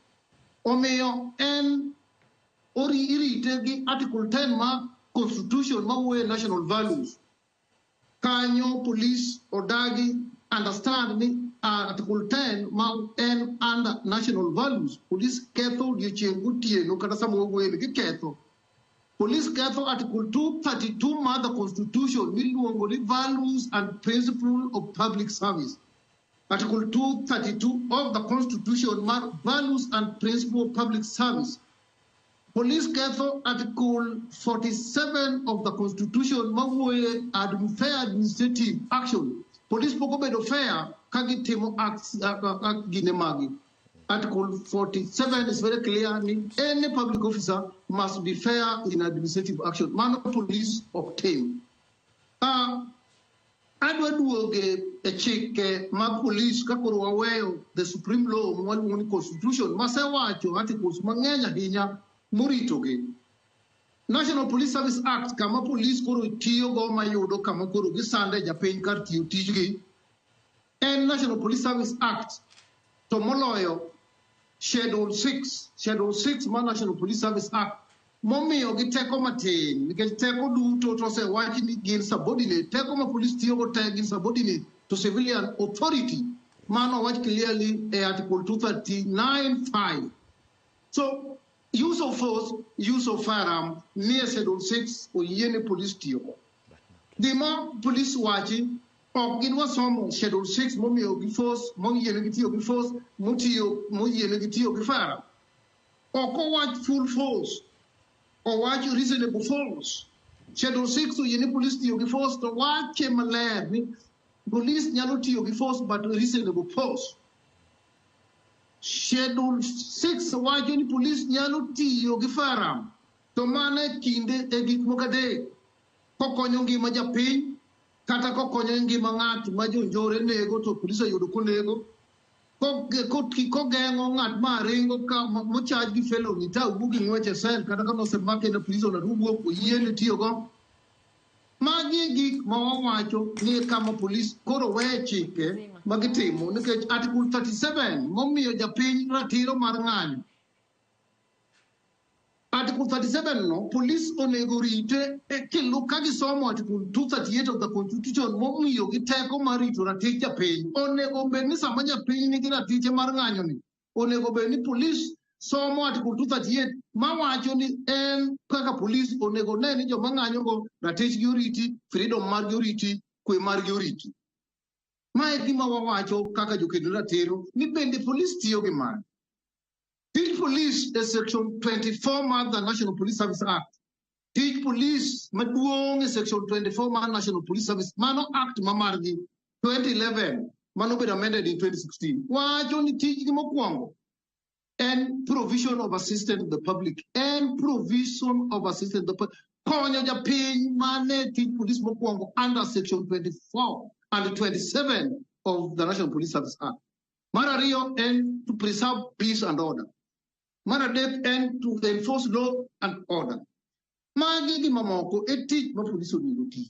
Omiyo en ori irite gi article 10 ma constitution mawuoyo national values. Kanyo police odagi understand ni article 10 ma en under national values, police ketho odiochieng' gotieno kata sama wawuoyo ni giketho. Police ketho article 232 mar the constitution miluongo ni values and principle of public service. Article 232 of the constitution mar values and principle of public service. Police ketho article 47 of the constitution mawuoye fair administrative action. Police pok obedo fair ka gitimo acts gine magi. Article 47 is very clear ni any public officer must be fair in administrative action. Mano police ok tim. Adwa duoge e chike mag police ka koro waweyo the supreme law mawaluongo ni constitution masewacho articles mang'eny ahinya moritogi. National Police Service Act, kama police koro tiyogo mayudo kama koro gisande japiny kar tiyo tijgi en National Police Service Act, to moloyo Schedule 6, Schedule 6 mar National Police Service Act momiyo gi teko matin, nikech teko duto to osewach ni gin subordinate. Teko ma police tiyogo te gin subordinate to civilian authority. Mano owach clearly e article 239.5. So use of force, use of firearm nie Schedule 6 oyiene police tiyogo. Gima police wachi ok gidwa somo Schedule 6 momiyo gi force moyienegi tiyo gi force motiyo moyienegi tiyo gi firearm. Ok owach full force, owach reasonable force. Schedule 6 oyiene police tiyo gi force to wache maler ni police nyalo tiyo gi force but reasonable force. Schedule 6 wacho ni police nyalo tiyo gi firearm to mana e kinde e gik moko adek: kokonyo ngima japiny, kata kokonyo ngima ng'at ma jonjore nego to police oyudo konego, kogeng'o ng'at ma ringo ka mocharge gi felony ta wuok gi ng'wech e cell kata ka nosemake e prison to wuok oyiene tiyogo. Mar Magi e gik ma wawacho ni e kama polis koro weye chike ma gitimo nikech Article 37 momiyo japiny ratiro mar ng'anyo. Article 37 no, polis onego rite e kilu ka gisomo Article 238 of the Constitution momiyo gi teko mar rito ratich japiny. Onego bed ni sama japiny nigi ratiche mar ng'anyo ni, onego bed ni polis somo Article 238 mawacho ni en kaka polis onego ne ni joma ng'anyogo ratichgi oriti, freedom margi oriti, kwe margi oriti. Ma e gima wawacho kaka joked ratiro ni bende polis tiyo gi mano. Tij polis e section 24 mar the National Police Service Act. Tij polis maduong' e section 24 mar National Police Service mano act ma margi 2011 mano bedo amended in 2016. Wacho ni tijgi mokwongo en provision of assistance to the public. En provision of assistance to the public. Konyo japiny mane tij polis mokwongo under section 24 and 27 of the National Police Service Act. Mar ariyo en to preserve peace and order. Mar adek en to enforce law and order. Magi gi mamoko e tich ma polis onego ti.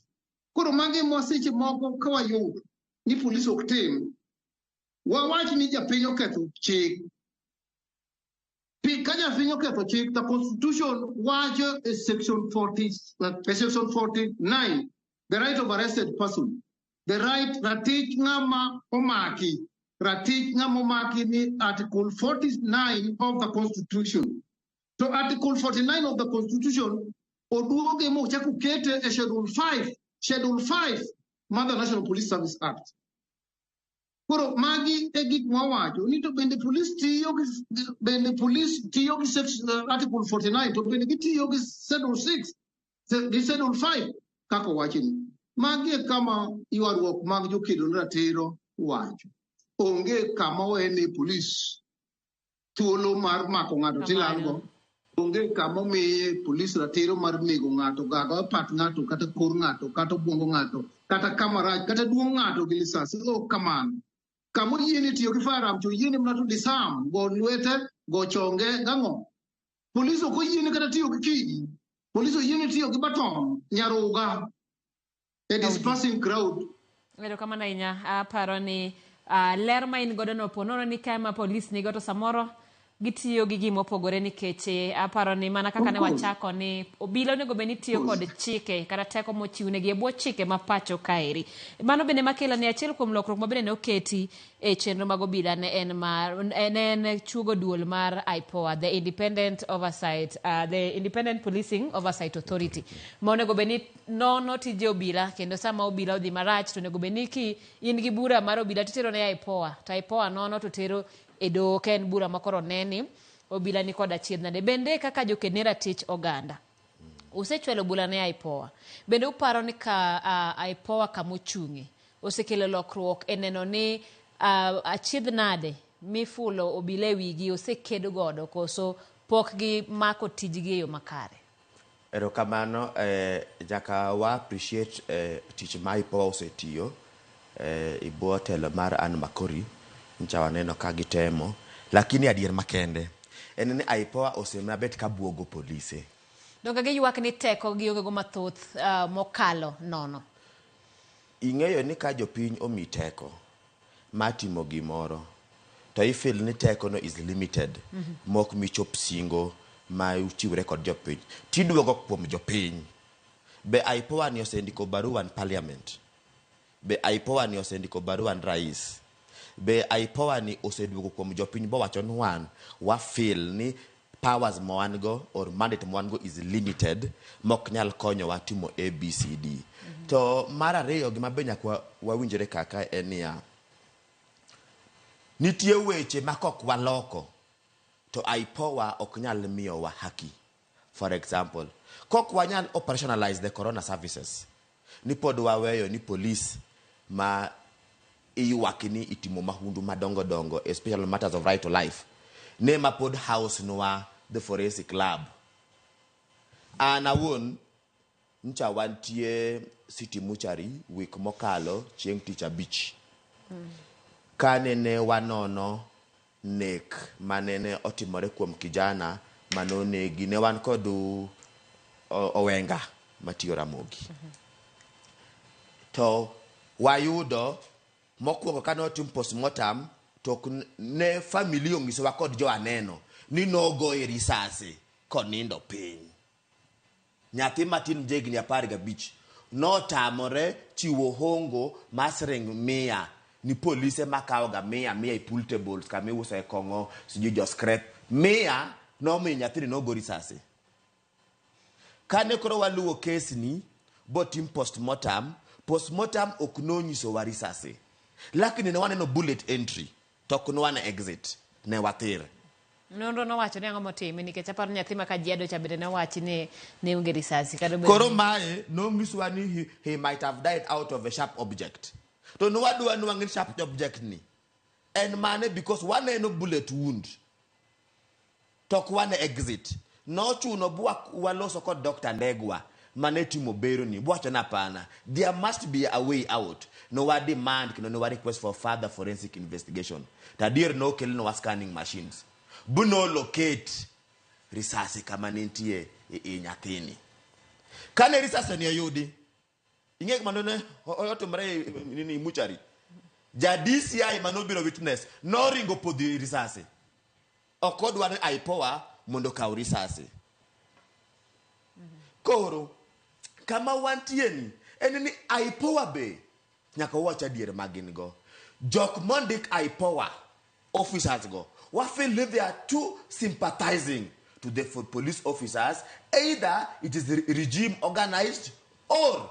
Koro magi ma seche moko ka wayudo ni polis ok tim, wawach ni japiny oketho chik. Ka japiny oketho chik, the constitution wacho e section 40, e section 49, the right of arrested person, the right ratich ng'ama omaki, ratich ng'ama omaki ni article 49 of the constitution. To article 49 of the constitution oduoge mochako kete e schedule 5, schedule 5 mar the National Police Service Act. Koro magi e gik mwawacho ni to bende police tiyo gi bende police tiyo gi section, article 49 to bende gitiyo gi schedule 6 gi schedule 5 kaka owachni. Magi e kama ywaruok mag jokedo ne ratiro wacho. Onge kama owene polis thuolo mar mako ng'ato tilalgo. Onge kama omiye polis ratiro mar nego ng'ato, gago pat ng'ato, kata kor ng'ato, kata obwongo ng'ato, kata kama rach, kata duong' ng'ato gi lisasi. Ok kamano. Kama oyiene tiyo gi firearm to oyiene mana to disarm, go lwete, go chonge, gang'o. Polis ok oyiene kata tiyo gi kidi. Polis oyiene tiyo gi baton, nyaruga, e dispersing crowd. Erokamano ahinya. Aparo ni ler ma in godo no po nono ni kae ma polis nigo to samoro gitiyo gi gima opogore nikech aparo ni mana kaka ne wachako ni obila onego bed ni tiyo kod chike kata teko mochiwnegi e bwo chike ma pacho kaeri. Mano bende makelo ni achiel kuom lokruok ma bende ne oketi e chenro mag obila ne en mar ne en chuogo duol mar IPOA, the Independent Oversight, the Independent Policing Oversight Authority, ma onego bed ni nono tije obila kendo sama obila odhi marach to onego bed ni ki in gi bura mar obila titero ne IPOA to IPOA nono to tero e doho ka en bura ma koro neni obila ni kod achiedh nade. Bende kaka joked ne ratich oganda usechwalo bura ne IPOA, bende uparo ni ka IPOA kamochung'e osekelo lokruok e neno ni achiedh nade mifulo obila e wigi oseked godo koso pok gimako tijgi e yo makare? Erokamano, nyaka wa appreciate tich ma IPOA osetiyo e bwo telo mar Anne Makori. Ncha waneno ka gitemo, lakini adier makende en ni IPOA osemana bet ka buogo polise. Donge giywak ni teko gionge go mathoth mokalo nono? Ing'eyo ni ka jopiny omi teko mar timo gimoro to i feel ni teko no is limited mok michop singo ma uchiwre kod jopiny tiduogo kuom jopiny. Be IPOA ni osendiko barua ni parliament? Be IPOA ni osendiko barua ni rais? Be IPOA ni oseduogo kuom jopiny bowacho ni wan wa feel ni powers ma wan go or mandate ma wan go is limited mok nyal konyowa timo ABCD. To mar ariyo gima be nyaka wawinjre kaka en niya, nitie weche ma kok waloko to IPOA ok nyal miyowa haki. For example, kok wanyal operationalize the corona services, ni pod waweyo ni police ma iywak ni itimo mahundu madongo dongo, especially matters of right to life, ne ma pod house nwa the forensic lab. An awuon ncha wantie City Mortuary week mokalo chieng' tich abich. Kanene wanono nek manene otimore kuom kijana manonegi, ne wan kod Owenga matiyo Ramogi. To wayudo mokwongo kane otim postmortem to ok ne family onyisowa kod jo aneno ni nogoye risasi konindo piny. Nyathi matin ja higni 15 notamore chiwo hongo mar siring 100 ni polise makawoga mia mia e pool tables kama iusoe kong'o sijui jo scrap 100 nomiyo nyathini nogo risasi. Kane koro waluwo case ni botim postmortem, postmortem ok nonyisowa risasi. Lakini ne waneno bullet entry to ok nwane exit, ne wathir. Nonro nowacho ni ang'o motime nikech aparo nyathi ma Kajiado cha bende nowachi ni ne onge risasi kata obedo Koro mae nonyiswa ni he might have died out of a sharp object. To nwadwa ni wang'e sharp object ni en mane because waneno bullet wound to ok wane exit. Nochuno bwa waloso kod Dr. Ndegwa mane timo bero ni bwacho ni hapana, there must be a way out. No wa demand kendo ne wa request for further forensic investigation. To adier nokelnwa scanning machines bu no locate risasi kama ne nitie e i nyathini. Kane risasi ni oyudi, ing'e gima nene otimore e nini muchari. Ja DCI manobiro witness noringo podho e risasi. Ok odwar ni IPOA mondo okaw risasi. Koro kama wantie ni en ni IPOA be nyaka wawach adier ma gin go. Jok mondik IPOA officers go, wa feel ni they are too sympathizing to the police officers. Either it is the regime organized or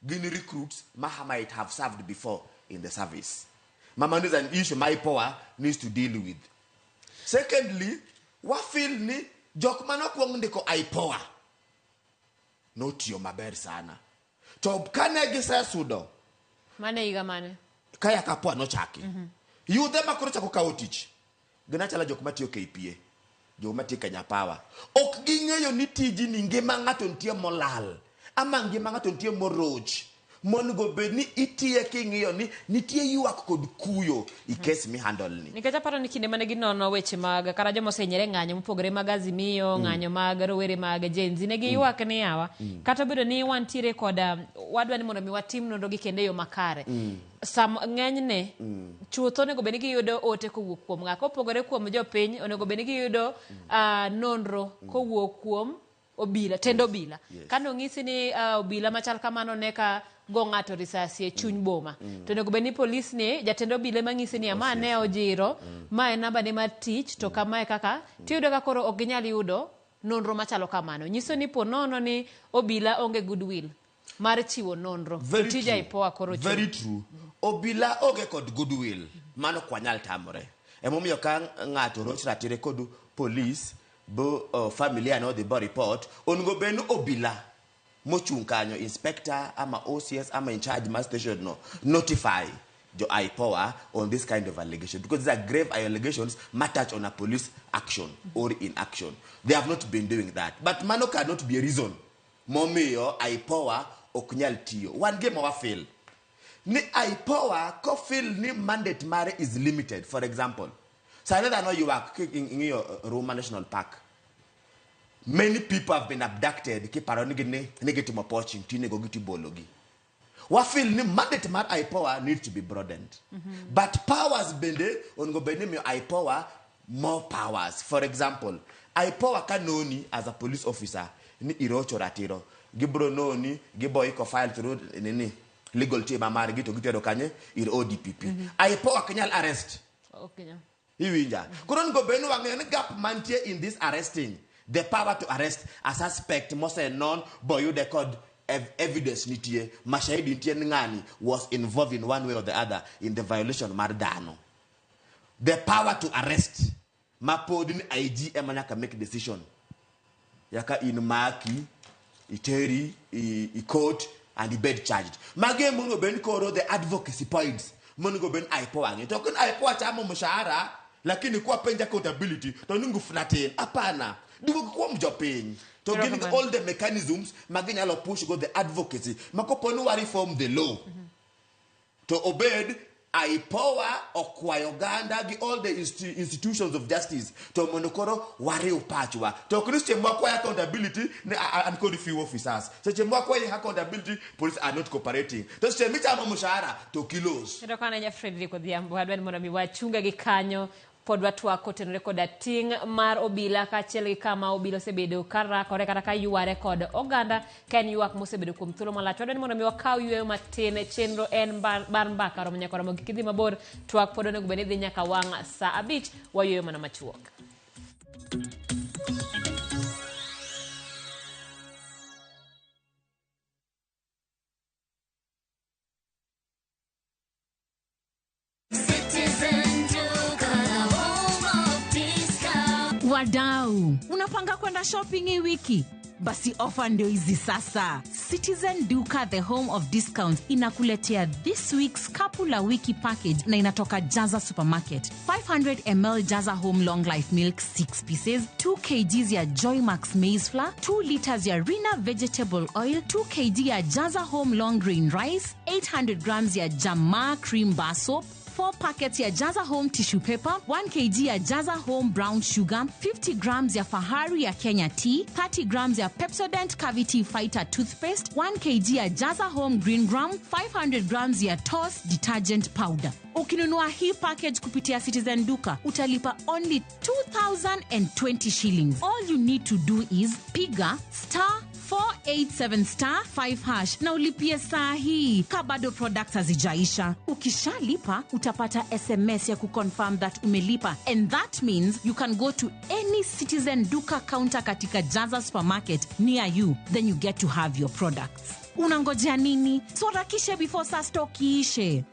gin recruits ma might have served before in the service. Mama is an issue ma IPOA needs to deal with. Secondly, wa feel ni jok manokwong ndiko IPOA notiyo maber sana. To kane gisesudo Mane higa mane? kaya kapoa nochaki. Yudhe ma koro chako kawo tich gin achalo jok matiyo KPA, jok matiyo Kenya Power. Ok ging'eyo ni tijni ngima ng'ato nitie molal ama ngima ng'ato nitie moroch. Monego bed ni itiye king'iyo ni nitie ywak kod kuyo i case mi handle ni. Nikech aparo ni kinde mane ginono weche mag kata joma osehinyore e ng'anyo mopogore mag Azimio, ng'anyo mag rowere mag Gen Z, ne giywak ni yawa, kata obedo ni wantiere koda wadwa ni mondo mi watim nonro gi kendo e yo makare. Sam ng'enyne chutho onego bed ni giyudo ote kowuok kuom ng'a? Kopogore kuom jopiny, onego bed ni giyudo nonro kowuok kuom obila, tend obila. Kane onyisi ni obila machal kamano ne ka go ng'ato risasi e chuny boma, to onego bed ni polis ni jatend obila ema ng'isi ni ma ne ojiro, ma en namba ne mar tich, to kamae kaka, tiyudo ka koro ok ginyal yudo nonro machalo kamano. Nyiso ni po nono ni obila onge goodwill mar chiwo nonro. Very Tij true. IPOA koro chung'. Very true. Obila onge kod goodwill. Mano ok wanyal tamore. Emomiyo ka ng'ato roch ratire kod police bo familia nodhi bo report, onego bed ni obila mochung' kanyo, inspector ama OCS ama in charge mar station no, notify jo IPOA on this kind of allegation, because these are grave allegations ma touch on a police action or inaction. They have not been doing that. But mano cannot be a reason momiyo IPOA ok nyal tiyo. Wan gima wa feel ni IPOA ko feel ni mandate mare is limited. For example, sani dhano ywak king'iyo Ruma National Park. Many people have been abducted kiparo ni ni gitimo poaching tinego gi tibologi. Wa feel ni mandate mar IPOA needs to be broadened. But powers bende onego bed ni miyo IPOA more powers. For example, IPOA ka noni as a police officer ni irocho ratiro, gibro noni, gibo iko file through nini legal team margi to gitero kanye ir ODPP. IPOA ok nyal arrest. Ok nyal. Iwinja. Koro onego bed ni wang'eyo ni gap mantie in this arresting, the power to arrest a suspect mosenon boyude kod evidence nitie, mashahidi nitie ni ng'ani was involved in one way or the other in the violation mar dhano. The power to arrest ma pod ni IG ema nyaka make decision. Yaka in maki, iteri, i court and ibed charged. Magi ema onego bed ni koro the advocacy points monego bed ni IPOA ng'iyo. To ok ni IPOA chamo mshahara, lakini kwa penja accountability to ni ngufu natin. Hapana. Duogo kuom jopiny. To gin Erokamano. all the mechanisms ma ginyalo push go the advocacy. Ma kopo ni wa reform the law, to obed IPOA okwayo oganda gi all the institutions of justice to mondo koro wariw pachwa. To ok ni seche mwakwayo accountability ne an kod few officers. Seche mwakwayo accountability, police are not cooperating. To seche michamo mshahara to kilos. Erokamano ahinya Frederick Odhiambo. Adwa ni mondo mi wachunge gi kanyo pod watwak kotenore koda ting' mar obila kaachiel gi kama obila osebedo ka rakore kata ka yware kod oganda ka en ywak mosebedo kuom thuolo malach. Wadwa ni mondo mi wakaw yueyo matin chenro en mar mbaka romo nyaka romo kik idhi mabor twak pod onego bed ni dhi nyaka wang' saa 5 wayueyo mana machuok. Wadau, unapanga kwenda shopping hii wiki? Basi ofa ndio hizi sasa. Citizen Duka, the home of discounts, inakuletea this week's Kapu la Wiki package na inatoka Jaza Supermarket. 500 ml Jaza Home Long Life Milk 6 pieces, 2 kgs ya Joymax Maize Flour, 2 liters ya Rina Vegetable Oil, 2 kg ya Jaza Home Long Grain Rice, 800 grams ya Jamaa Cream Bar Soap, 4 packets ya Jaza Home Tissue Paper, 1 kg ya Jaza Home Brown Sugar, 50 grams ya Fahari ya Kenya Tea, 30 grams ya Pepsodent Cavity Fighter Toothpaste, 1 kg ya Jaza Home Green Gram, 500 grams ya Toss Detergent Powder. Ukinunua hii package kupitia Citizen Duka, utalipa only 2,020 shillings. All you need to do is piga star 487 star 5 hash na ulipie saa hii ka bado products hazijaisha. Ukishalipa utapata SMS ya kuconfirm that umelipa, and that means you can go to any Citizen Duka counter katika Jaza Supermarket near you, then you get to have your products. Unangojea nini? So harakisha before saa stock iishe.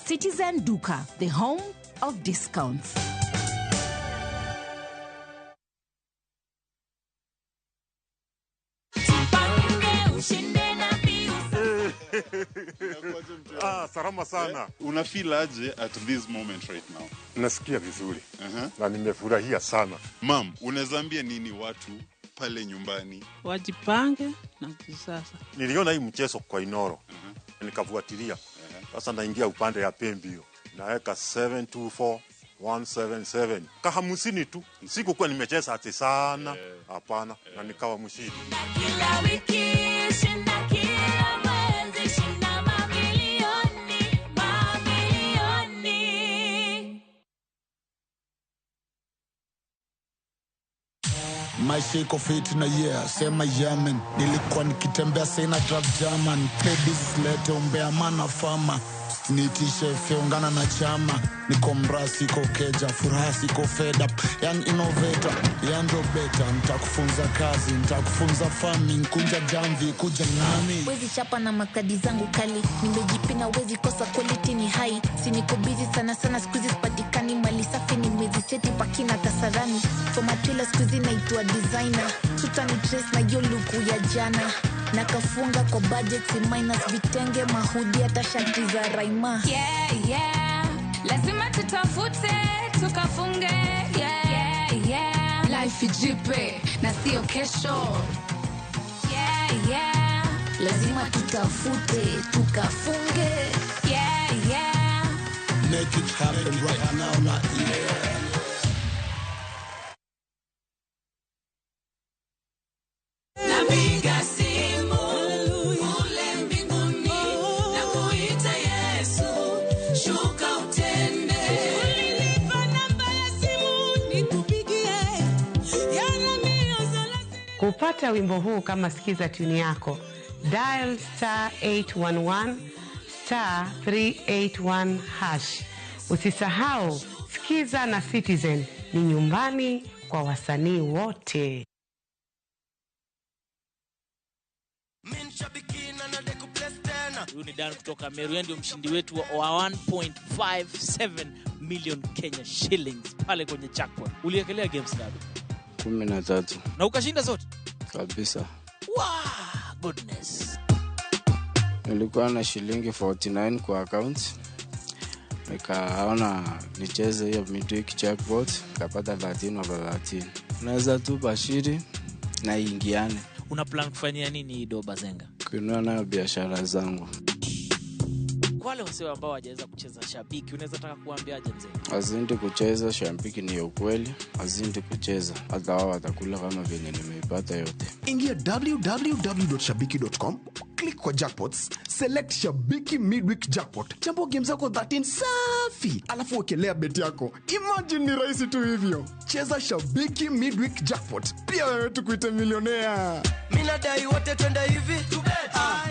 Citizen Duka, the home of discounts. Salama sana. Una feel aje at this moment right now? Nasikia vizuri. Na nimefurahia sana. Mam, unaweza ambia nini watu pale nyumbani? Wajipange na kisasa. Niliona hii mchezo kwa Inoro. Nikafuatilia. Sasa naingia upande ya pembe hiyo. Naweka 724177. Ka 50 tu. Sikukuwa nimecheza ati sana. Hapana, na nikawa mshindi. Kila wiki shinda kila mwezi shinda mamilioni, mamilioni. Maisha iko fit na yeah, sema yamen. Nilikuwa nikitembea sina drive German. Play business lete umbea mana fama. Nitishe feungana na chama. Niko mrasi siko keja, furaha siko fed up. Young innovator, yando beta. Nitakufunza kazi, nitakufunza farming. Kunja jamvi, kuja nami. Wezi chapa na makadi zangu kali. Nimejipina wezi kosa quality ni high. Si niko busy sana sana squeeze sipatikani. Mali safi ni mezi seti pakina kasarani. For my trailer squeeze naitwa designer. Tutani trace na yo luku ya jana. Nakafunga kwa budget si minus vitenge mahudi hata shati za Raima. Yeah, yeah. Lazima tutafute, tukafunge. Yeah, yeah, yeah. Life ijipe na sio kesho. Yeah, yeah. Lazima tutafute, tukafunge. Yeah, yeah. Make it happen right now, not yeah. Napiga simu ule mbinguni na kuita Yesu, shuka utende. Ulinipa namba ya simu nikupigie. Kupata wimbo huu kama sikiza tune yako, dial star 811 star 381 hash. Usisahau, sikiza na Citizen ni nyumbani kwa wasanii wote. Huyu ni Dan kutoka Meru, yeye ndio mshindi wetu wa 1.57 million Kenya shillings pale kwenye jackpot. Uliekelea games ngapi? 13. Na ukashinda zote? Kabisa. Wow, goodness. Nilikuwa na shilingi 49 kwa account. Nikaona nicheze hiyo midweek jackpot, nikapata 13 over 13. Naweza tu bashiri na ingiane. Una plan kufanyia nini hii doba Zenga? Kununua nayo biashara zangu. Kwa wale wasee ambao hawajaweza kucheza Shabiki, unaweza taka kuambiaje mzee? Azindi kucheza Shabiki ni ya ukweli, azindi kucheza hata wao watakula kama venye nimeipata yote. Ingia www.shabiki.com, click kwa jackpots, select Shabiki Midweek Jackpot, chambua game zako 13 safi, alafu wekelea bet yako. Imagine ni rahisi tu hivyo. Cheza Shabiki Midweek Jackpot, pia wewe tukuite milionea. Minadai wote twende hivi.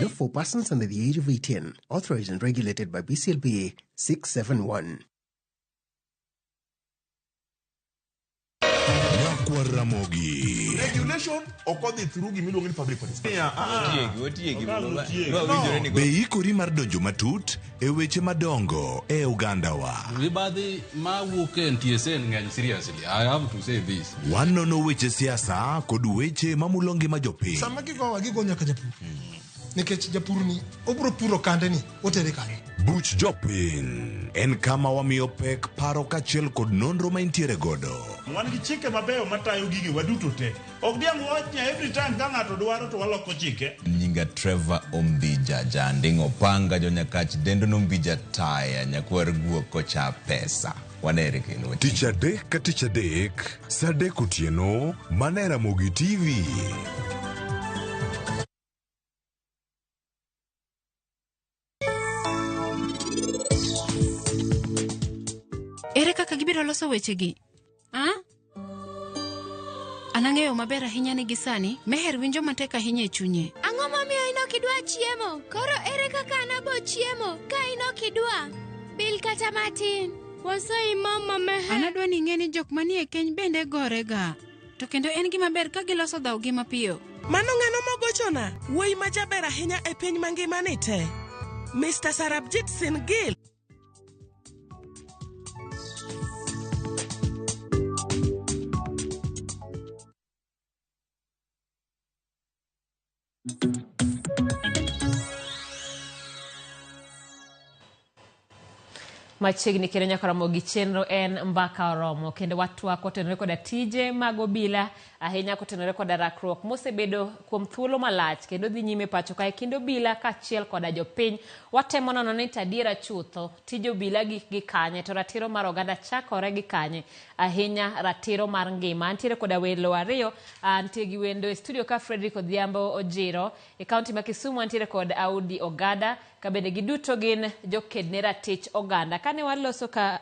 Not for persons under the age of 18. Authorized and regulated by BCLBA 671. Nyakwar Ramogi. Regulation ok odhi through gimiluongo ni public participation. Be ikori mar donjo matut e weche madongo e ogandawa. Mibadhi mawuok e NTSA ng'eny seriously. I have to say this. Wanono weche siasa kod weche mamulo ngima jopiny. Sama gigowa gigo nyaka japur. Nikech japur ni obiro puro kande ni otere kanye. Buch jopiny en kama wamiyo pek paro kaachiel kod nonro ma intiere godo. Wan gi chike mabeyo matayo gige waduto te. Ok diang' wach ni every time ka ng'ato dwaro to waloko chike. Nyinga Trevor Ombija Janding Opanga jonyakach dendo nombija taya nyakwar guok kocha pesa. Wanere kendo. Tich adek ka tich adek, saa adek otieno, mana e Ramogi TV. Ere kaka gibiro loso wechegi? Ah? An ang'eyo maber ahinya ni gisani Meher winjo matek ahinya e chunye. Ang'o momiyo in ok idwa chiemo? Koro ere kaka an abo chiemo ka in ok idwa? Bil kata matin. Wasayi mama Meher. An adwa ni ing'e ni jok manie keny bende gorega. To kendo en gima ber ka giloso dhawgi mapiyo. Mano ng'ano mogochona? Wuoyi ma jaber ahinya e piny mangima ni te. Mr. Sarabjit Singh Gill. Machiegni kendo nyaka romo gi chenro en Mbaka Oromo kendo watwak kotenore koda tije mag obila ahinya kotenore koda rakruok mosebedo kuom thuolo malach kendo dhi nyime pacho kae kendo obila kaachiel koda jopiny. Watemo nono ni to adiera chutho tij obila gik gi kanye to ratiro mar oganda chakore gi kanye ahinya ratiro mar ngima. Antiere koda welo ariyo, antie gi wendo e studio ka Frederick Odhiambo Ojiro e kaunti ma Kisumu, antiere kod Audi Ogada ka bende giduto gin joked ne ratich oganda. Kane waloso ka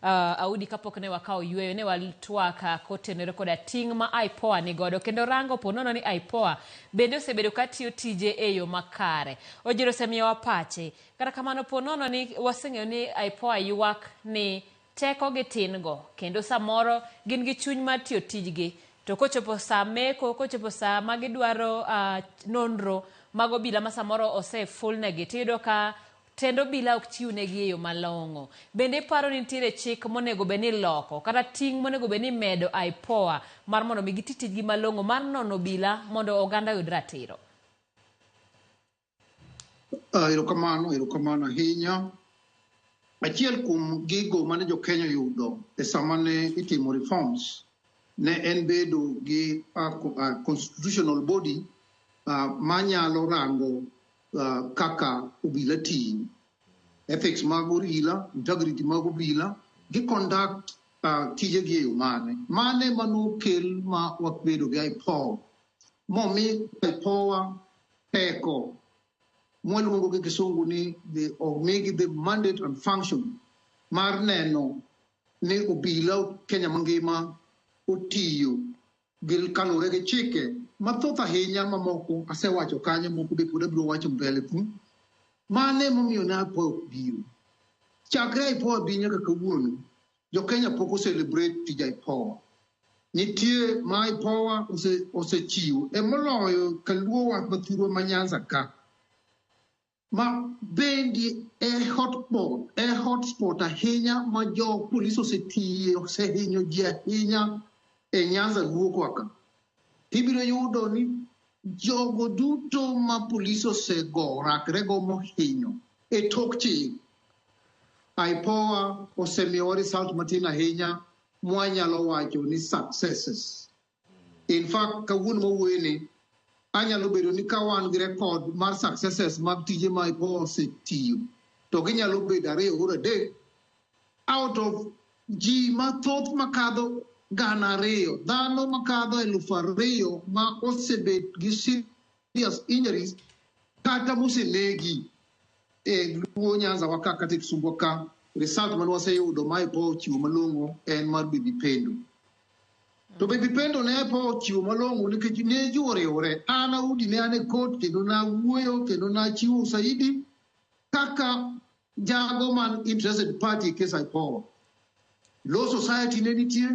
Audi kapok ne wakawo yweyo ne watwak kotenore koda ting' ma IPOA ni godo kendo rango ponono ni IPOA bende osebedo ka tiyo tije e yo makare. Ojiro osemiyowa pache. Kata kamano ponono ni waseng'eyo ni IPOA ywak ni teko gi tin go kendo samoro gin gi chuny mar tiyo tijgi to kochopo saa meko, kochopo saa ma gidwaro nonro mag obila ma samoro osefulnegi tiyudo ka tend obila ok chiwnegi e yo malong'o. Bende iparo ni nitiere chik monego bed ni iloko kata ting' monego bed ni imedo IPOA mar mondo mi giti tijgi malong'o mar nono obila mondo oganda oyud ratiro? Erokamano, erokamano ahinya. Achiel kuom gigo mane jo-Kenya oyudo e sama ne itimo reforms ne en bedo gi constitutional body manyalo rango kaka obila tiyo. Ethics mag obila, integrity mag obila, gi conduct tijegi e yo mane. Mane manokel ma wabedo gi IPOA. Momi IPOA teko mwaluongo gi kisungu ni omigi the mandate and function mar neno ni obila Kenya mangima otiyo gi kaluwore gi chike mathoth ahinya mamoko asewacho kanyo, moko be pod abiro wacho mbele ku. Mane momiyo ne IPOA ok biro. Chakre IPOA bi nyaka kawuono, jo-Kenya pok o-celebrate tij IPOA. Nitie ma IPOA osechiwo e moloyo kaluo wach mathurwa ma Nyanza ka. Ma bendi e hotspot ahinya ma jo polis osetiye, osehinyo ji ahinya e Nyanza Luo ka. Tibiro yudo ni jogo duto ma polis osego rakrego mohinyo e tok chik. IPOA osemiyowa result matin ahinya mwanyalo wacho ni successes. In fact, kawuono mawuoyeni, anyalo bedo ni ka wan gi record mar successes mag tije ma IPOA osetiyo, To ginyalo bedo ariyo or adek out of ji mathoth makadho 2,000, dhano makadho 2,000 ma osebet gi serious injuries kata mosenegi e Luo Nyanza wa ka kata e Kisumu ka. Result mane waseyudo ma IPOA ochiwo malong'o en mar Baby Pendo. To Baby Pendo ne IPOA ochiwo malong'o nikech ne ji oriwore. An Audi ne an e court kendo nawuoyo kendo nachiwo usaidi kaka jago man interested party e case IPOA. Law Society ne nitie,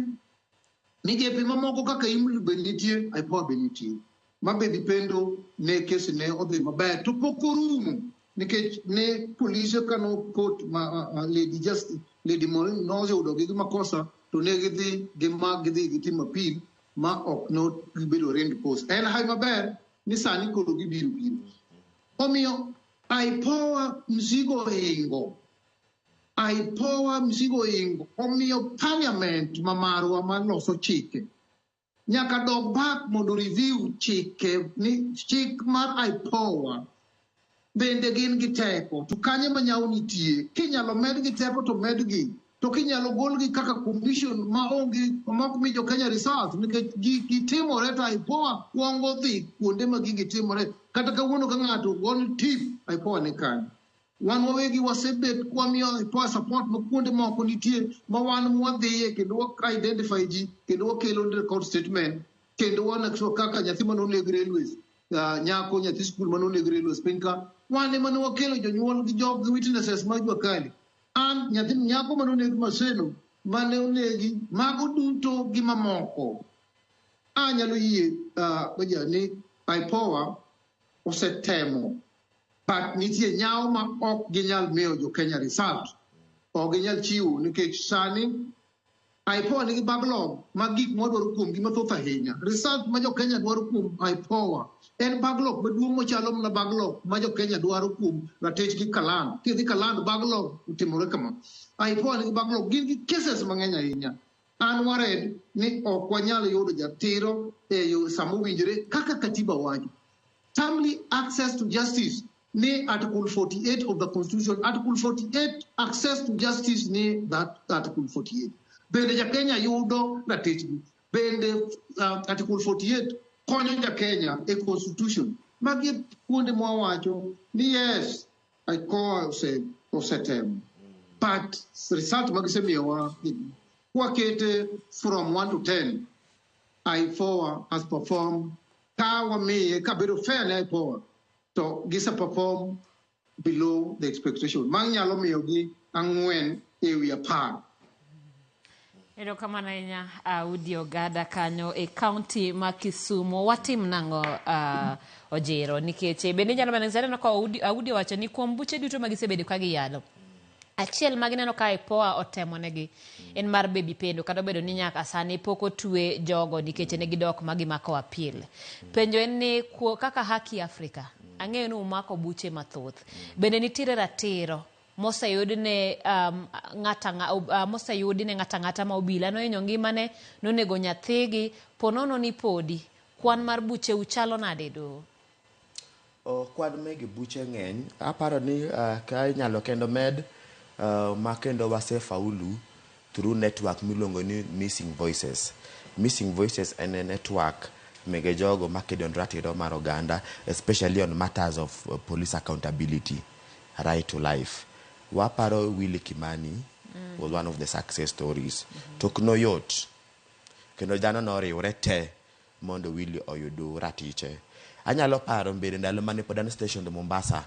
migepe mamoko kaka IMLU be nitie, IPOA be nitie. Ma Baby Pendo ne kesi ne odhi maber to pok orumo nikech ne polise kano court ma Lady Justice Lady Maureen noseyudo gi makosa to ne gidhi gima gidhi gitimo appeal ma ok no gibedo arraigned post. En hawi maber ni sani koro gibiro biro. Omiyo IPOA mzigo ohingo. IPOA mzigo ohingo. Omiyo parliament ma marwa maloso chike nyaka dog back mondo review chike ni chik mar IPOA bende gin gi teko to kanye ma nyawo nitie kinyalo medgi teko to medgi to kinyalo golgi kaka commission ma onge ma ok mi jo Kenya result nikech gigi timore to IPOA kwongo dhi kuonde ma gigi timore kata kawuono ka ng'ato gol tip IPOA ni kanyo. Wan wawegi wasebet kwamiyo IPOA support ma kuonde moko nitie ma wan mwadhiye kendo wa identify ji kendo wakelo record statement kendo wan sure kaka nyathi manoneg railways nyako nyathi skul manoneg railways piny ka wan ema ne wakelo jonyuol gi jog gi witnesses mag jua kali. An nyathi nyako manoneg Maseno mane onegi mago duto gi mamoko. Anyalo yie ni IPOA osetemo but nitie nyawo ma ok ginyal miyo jo Kenya result. Ok ginyal chiwo nikech sani IPOA nigi backlog mag gik mwadwaro kuomgi mathoth ahinya. Result ma jo Kenya dwaro kuom IPOA en backlog maduong' machalo mana backlog ma jo Kenya dwaro kuom ratichgi Kaland. Kidhi Kaland, backlog otimore kama. IPOA nigi backlog, gin gi cases mang'eny ahinya. An worried ni ok wanyal yudo jatiro e yo sama owinjore kaka katiba wacho. Timely access to justice ni Article 48 of the Constitution. Article 48, access to justice ni that Article 48. Bende ja Kenya yudo ratichgi. Bende Article 48 konyo ja Kenya e Constitution. Magi kuonde mwawacho ni yes, IPOA osetemo. But result magisemiyowa kwakete from 1 to 10, IPOA has performed ka wamiye kabedo fair ne IPOA to gise perform below the expectation. Manyalo miyogi 4 e wi 10. Erokamano ahinya Audi Ogada kanyo e kaunti ma Kisumu. Watim nang'o Ojiro nikech bende inyalo mana neno ka Audi owacho ni kuom buche duto ma gisebedo ka giyalo achiel ma gineno ka IPOA otemo negi en mar Baby Pendo kata obedo ni nyaka sani pok otwe jogo nikech ne gidok ma gimako appeal. Penjo en ni kaka Haki Afrika ang'eyo ni umako buche mathoth. Bende nitiere ratiro moseyud ne moseyudi ne ng'ata ng'ata ma obila nohinyo ngimane nonego nyathigi ponono ni podi kwan mar buche uchalo nade do? Kwan mege buche ng'eny aparo ni ka inyalo kendo med ma kendo wasefaulu through network miluongo ni Missing Voices. Missing Voices en a network mege jogo makedo ratiro mar oganda especially on matters of police accountability, right to life. Waparo Willy Kimani was one of the success stories. Tok no yot kendo dhano noriwre te mondo Willy oyud ratiche. Anyalo paro mbele ndalo mane pod an stationed Mombasa,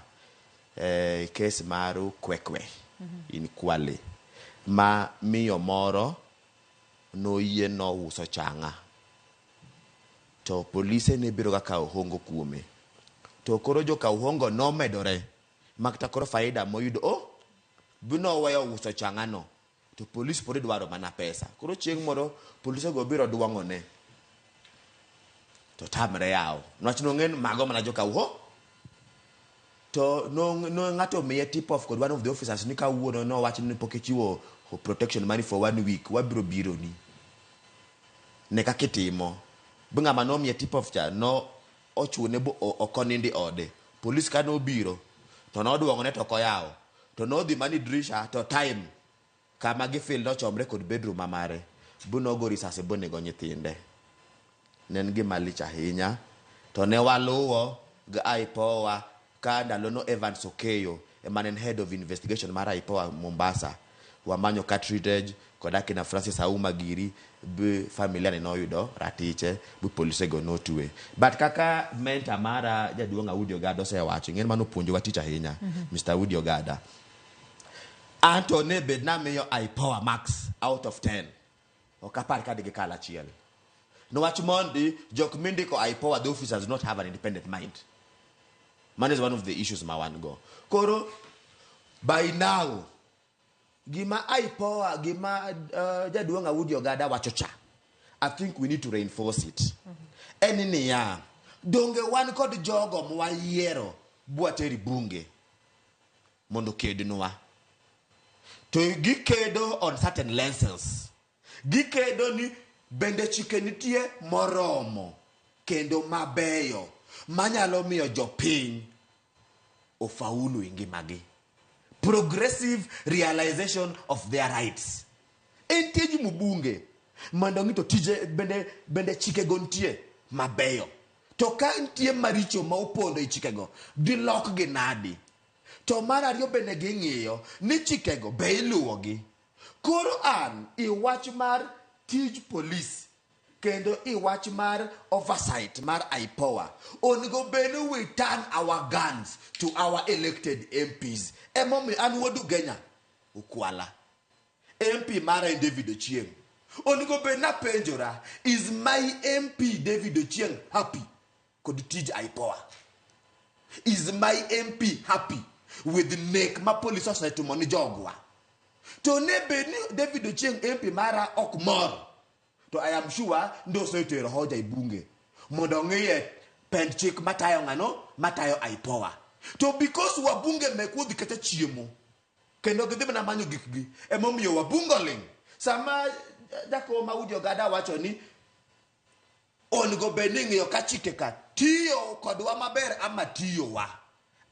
case mar Kwekwe in Kwale ma miyo moro noyie nouso chang'a to polise ne biro ga kawo hongo kuome to koro jokaw hongo nomedore makata koro faida moyudo binoweyo uso chang'a no to polis pod dwaro mana pesa. Koro chieng' moro polise go biro duong'one to tamre yawo nwach nong'e mago mana jokaw ho to no ng'ato miye tip off kod one of the officers ni kawuono nowach ni pok ichiwo protection money for 1 week wabiro biro ni ne kaka itimo bi ng'ama nomiye tip off cha no ochune bo ok onindi ode. Polis ka nobiro to noduong'one to ok oyawo. To nodhi mani drisha to time kama gifil nochomre kod bedroom ma mare. Bunogo risasi bonego nyithinde. Ne en gima lich ahinya. To ne waluwo gi IPOA ka ndalono Evans Okeyo ema ne en head of investigation mar IPOA Mombasa. Wamanyo cartridge kod akina Francis Auma giri bi familia ni noyudo ratiche bi polise go notwe. But kaka mentor mara jaduong' Audi Ogada osewacho, ing'e ni mano opuonjowa tich ahinya, Mr. Audi Ogada. Anto ne bed namiyo IPOA max out of 10. Ok apar ka digikal achiel. Niwach mondi jok mindiko IPOA the officers not have an independent mind. Mano is one of the issues ma wan go. Koro by now gima IPOA gima jaduong' Audi Ogada wacho cha I think we need to reinforce it. En niya, donge wan kod jogo mwayiero bwateri bunge mondo kednwa. To gikedo on certain lenses. Gikedo ni bende chike nitie moromo kendo mabeyo manyalo miyo jopiny ofaulu e ngimagi. Progressive realization of their rights. En tij mbunge mondo ng'i to tije bende chikego nitie mabeyo. To ka nitie maricho ma opondo e chikego, dilokgi nadi? To mar ariyo bende ging'iyo ni chikego be iluwogi. Koro an i wach mar tij polis kendo i wach mar oversight mar IPOA, onego bed ni we turn our guns to our elected MPs. Emomiyo an wuod Ugenya, Ukwala. MP mara en David Ochieng. Onego bed napenjora, is my MP David Ochieng happy kod tij IPOA? Is my MP happy with nek ma polis osetimo ni jogwa? To ne bed ni David Ochieng MP mara ok mor, to I am sure ndo osetero hoja e bunge mondo ong'iye pend chik matayo ng'ano matayo IPOA. To because wabunge mekwa odhi kata chiemo kendo gidhi mana manyo gikgi emomiyo wabunge oling'. Sama jakom Audi Ogada wacho ni onego bed ni ing'iyo ka chike ka tiyo kodwa maber ama tiyowa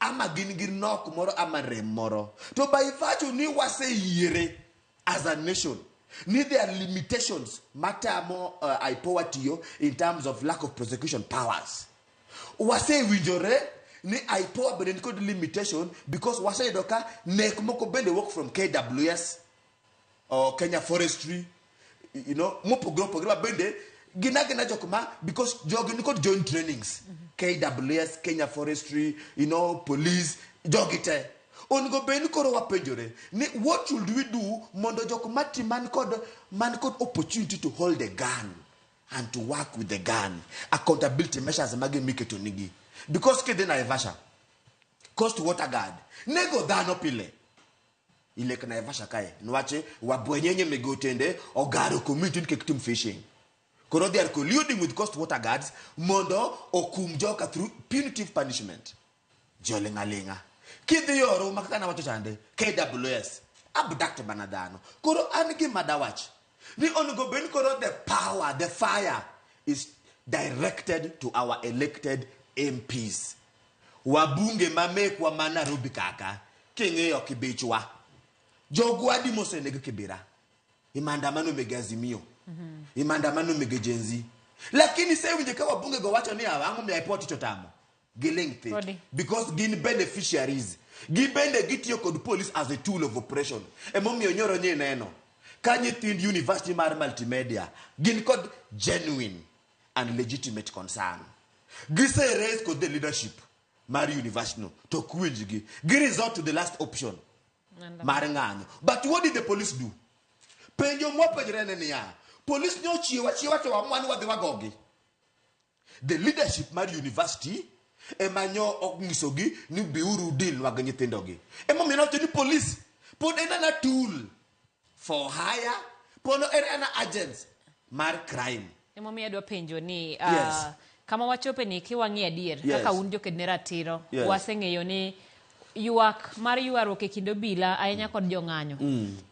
ama gin gi nok moro ama rem moro. To by virtue ni waseyiere as a nation ni there are limitations matamo IPOA tiyo in terms of lack of prosecution powers. Wasewinjore ni IPOA bende nikod limitation because waseyudo ka nek moko bende wuok from KWS or Kenya Forestry, you know, mopogore opogore ma bende gin agina jok ma because jogi nikod joint trainings. KWS, Kenya Forestry, you know, police, jogi te. Onego bed ni koro wapenjore ni what should we do mondo jok mati man kod opportunity to hold a gun and to work with the gun, accountability measures mage miketo nigi. Because kidhi Naivasha, Coast Water Guard, nego dhano pile. Ilek Naivasha kae, niwache wabwenyenye megotende ogaro community ni kik tim fishing. Koro they are colluding with Coast Water Guards mondo okum joka through punitive punishment. Jolingalinga. Kidhi yoro makaka nawacho chande, KWS, abduct bana dhano. Koro an gima dawach, ni onego bed ni koro the power, the fire is directed to our elected MPs. Wabunge ma mekwa ma Nairobi kaka, king'iyo kibichwa. Jogwa adi moseneg Kibera? E maandamano mege Azimio. E maandamano mege Gen Z. Lakini sewinje ka wabunge go wacho ni ang'o miyo IPOA tich otamo? Giling' thi. Podi. Because gin beneficiaries. Gibende gitiyo kod police as a tool of operation. Emomiyo nyoro nyi neno. Ka nyithind university mar multimedia gin kod genuine and legitimate concern. Gise raise kod the leadership mar university no to ok winjgi. Gi resort to the last option mar ng'anyo. But what did the police do? Penjo mwapenjore ne niya, police ne ochiewo achiewa to wamwa ni wadhi wagogi. The leadership mar university ema nyo onyisogi ni biuru deal gi nyithindogi. Emomiyo nawacho ni police pod en ana tool for hire, pod en ana agents mar crime. Emomiyo adwa penjo ni Yes. kama wachope ni kiwang'i adier Yes. kaka un joked ne ratiro Yes. waseng'eyo ni ywak mar ywaruok e kind obila ahinya kod jong'anyo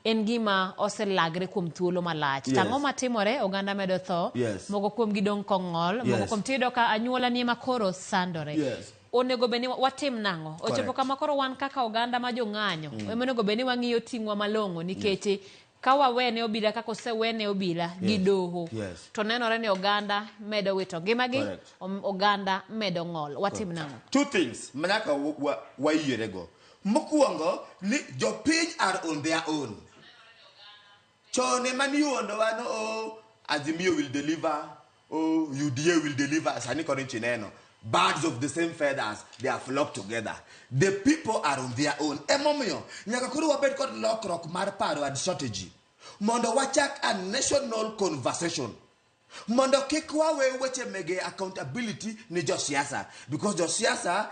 en gima oselagre kuom thuolo malach. Yes. Tang'o matimore oganda medo tho Yes. moko kuom gi dong' kong'ol moko Yes. kuom tiyudo ka anyuola ni ema koro sandore. Yes. Onego bed ni watim nang'o? Ochopo Correct. kama koro wan kaka oganda ma jong'anyo ema onego bed ni wang'iyo ting'wa malong'o nikech ka wawene obila kaka osewene obila gi doho to nenore ni oganda medo wito ngimagi, Correct. oganda medo ng'ol. Watim nang'o? Two things manyaka wayierego. Mokwongo ni jopiny are on their own. Chon ema niwuondowa ni oh, Azimio will deliver, oh, UDA will deliver. Sani koro chineno. Birds of the same feathers, they are flocked together. The people are on their own. Emomiyo, nyaka koro wabed kod lokruok mar paro and strategy. Mondo wachak a national conversation. Mondo kik wawe weche mege accountability ni josiasa. Because josiasa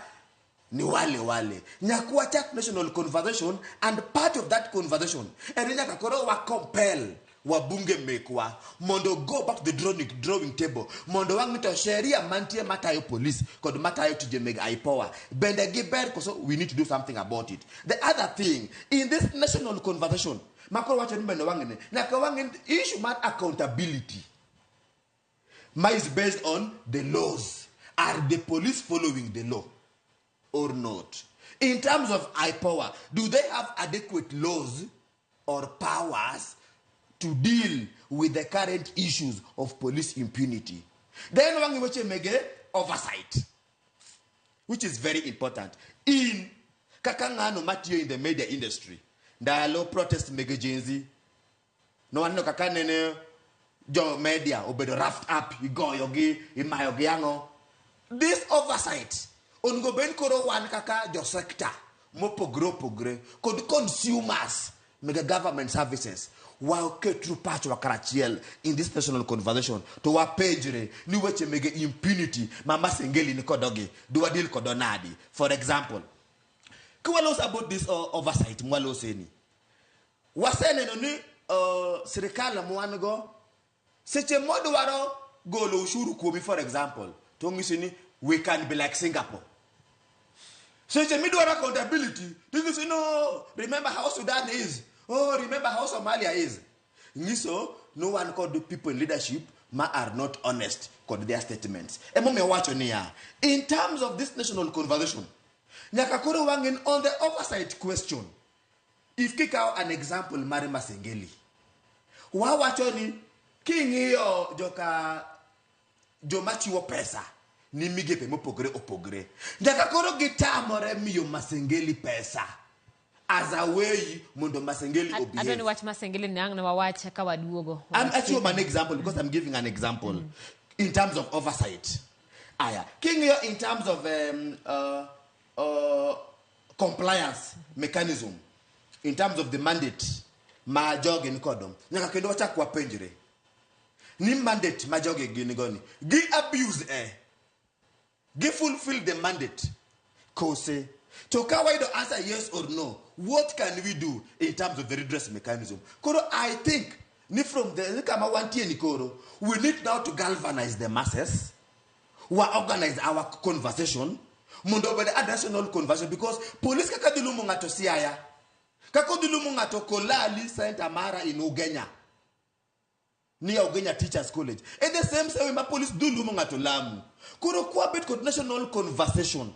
ni wale wale. Nyaka wachak national conversation, and part of that conversation en ni nyaka koro wa compel wabunge mekwa mondo go back to the drawing table mondo wang'i to sheria mantie matayo police kod matayo tije meg IPOA bende giber koso we need to do something about it. The other thing in this national conversation makoro wacho ni bende wang'i ni nyaka wang'i ni issue mar accountability ma is based on the laws. Are the police following the law or not? In terms of IPOA, do they have adequate laws or powers to deal with the current issues of police impunity? Then wangi weche mege oversight, which is very important. In kaka ng'ano matiyo in the media industry, ndalo protest mege Gen Z, no waneno kaka nene jo media obedo roughed up, igoyogi, imayogi ang'o. This oversight onego bed koro wan kaka jo sector mopogre opogre kod consumers mege government services waketru pachwa karachiel in this national conversation to wapenjre ni weche mege impunity ma Masengeli ni kodogi do wadeal kodo nadi. For example, kiwalos about this oversight mwaloseni, waseneno ni sirikal mwan go seche modwaro golo ushuru kuomi, for example, to ng'isi ni we can be like Singapore. Seche midwaro accountability, to ng'isi no, remember how Sudan is. Oh, remember how Somalia is. Ngiso, no one called people in leadership ma are not honest kod their statements. Emomiyo wacho niya, in terms of this national conversation, nyaka koro wang'in on the oversight question. If kikawo an example mar Masengeli, wawacho ni king'iyo joka joma chiwo pesa ni migepe mopogre opogre, nyaka koro gitamore miyo Masengeli pesa as a way mondo Masengeli obehave. Adwa ni wach Masengeli ni ang' ne wawach ka waduogo. I'm actually an example because I'm giving an example in terms of oversight. Aya, king'iyo in terms of compliance mechanism, in terms of the mandate ma jogi ni kodo, nyaka kendo wachak wapenjre ni mandate ma jogi gin go ni gi abuse gi fulfill the mandate kose. To ka wayudo answer yes or no, what can we do in terms of the redress mechanism? Koro I think ni from the kama wantie ni koro, we need now to galvanize the masses, we organize our conversation mondo obed a national conversation, because police kaka dhi lumo ng'ato Siaya, kaka odhi lumo ng'ato Kolali Center Mara in Ugenya, near Ugenya Teachers College, and the same way ma police do lumo ng'ato Lamu. Koro kwabet kod national conversation,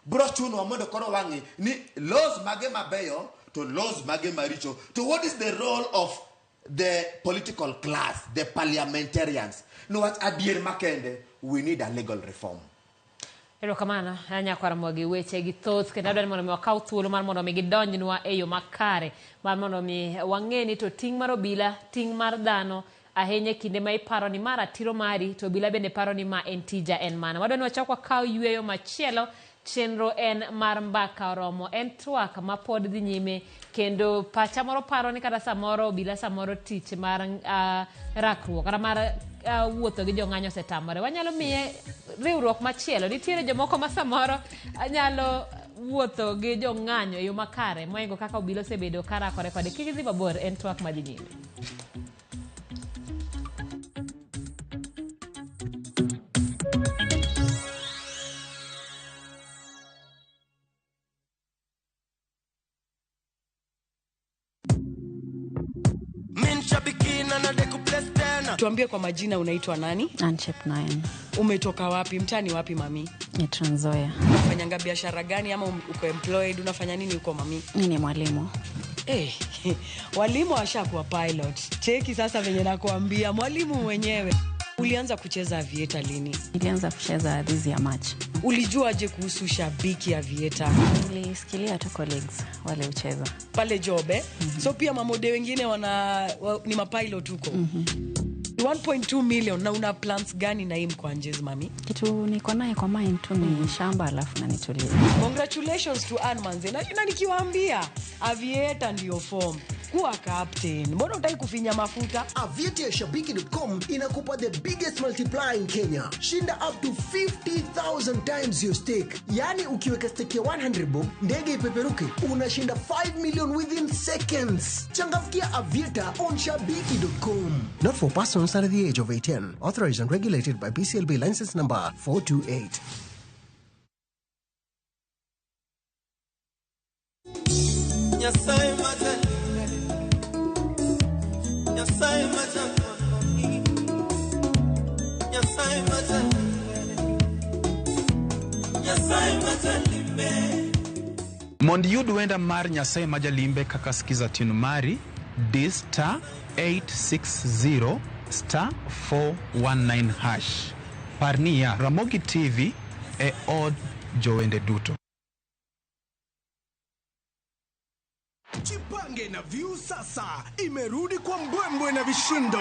bro chunowa mondo koro wang'i ni laws mage mabeyo to laws mage maricho, to what is the role of the political class, the parliamentarians. Niwach adier makende, we need a legal reform. Erokamano nyakwar Mwangi, weche gi thoth kendo adwaro ni mondo mi wakaw thuolo mar mondo mi gidonjnwa e yo makare mar mondo mi wang'e ni to ting' mar obila, ting' mar dhano ahinya e kinde ma iparo ni ma ratiro mari to obila bende paro ni ma en tija en mana. Wadwa ni wachak wakaw yweyo machielo. Chenro en mar mbaka oromo, en twak ma pod dhi nyime kendo pacha moro paro ni kata samoro obila samoro tich mar rakruok kata mar wuotho gi jong'anyo osetamore. Wanyalo miye riwruok machielo. Nitiere jomoko ma samoro nyalo wuotho gi jong'anyo e yo makare moingo kaka obila osebedo karakore kode. Kik idhi mabor, en twak madhi nyime. Shabiki na nade kuplace tena. Tuambie kwa majina, unaitwa nani? Anchep 9. Umetoka wapi? Mtaani wapi mami? Ni Trans Nzoia. Unafanyanga biashara gani ama uko employed? Unafanya nini huko mami? Mi ni mwalimu. Hey, walimu washakuwa pilot. Cheki sasa venye nakuambia, mwalimu mwenyewe. Ulianza kucheza avieta lini? Nilianza kucheza this year March. Ulijuaje kuhusu Shabiki Aviator? Nilisikilia tu colleagues wale ucheza. Pale job eh? So pia mamode wengine ni mapilot huko. 1.2 million na una plans gani na hii mkwanjezi mami? Kitu niko naye kwa mind tu ni shamba alafu na nitulie. Congratulations to Ann manze. Na nikiwaambia Aviator ndio form. Kuwa captain. Mbona hutaki kufinya mafuta? Aviator ya Shabiki.com inakupa the biggest multiplier in Kenya. Shinda up to 50,000 times your stake. Yani ukiweka stake ya 100 bob, ndege ipeperuke, unashinda 5 million within seconds. Changamkia Aviator on Shabiki.com. Not for persons under the age of 18. Authorized and regulated by BCLB license number 428. Nyasaye majalimbe, Nyasaye majalimbe, Nyasaye majalimbe, Nyasaye majalimbe. Mondo iyud wenda mar Nyasaye ma Jalimbe kaka Skiza Tune mari, di star 860 star 419 hash. Par niya, Ramogi TV e od jowende duto. Jipange na View sasa imerudi kwa mbwembwe na vishindo.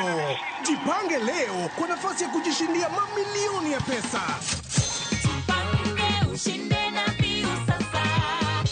Jipange leo kwa nafasi ya kujishindia mamilioni ya pesa. Jipange ushinde na View sasa.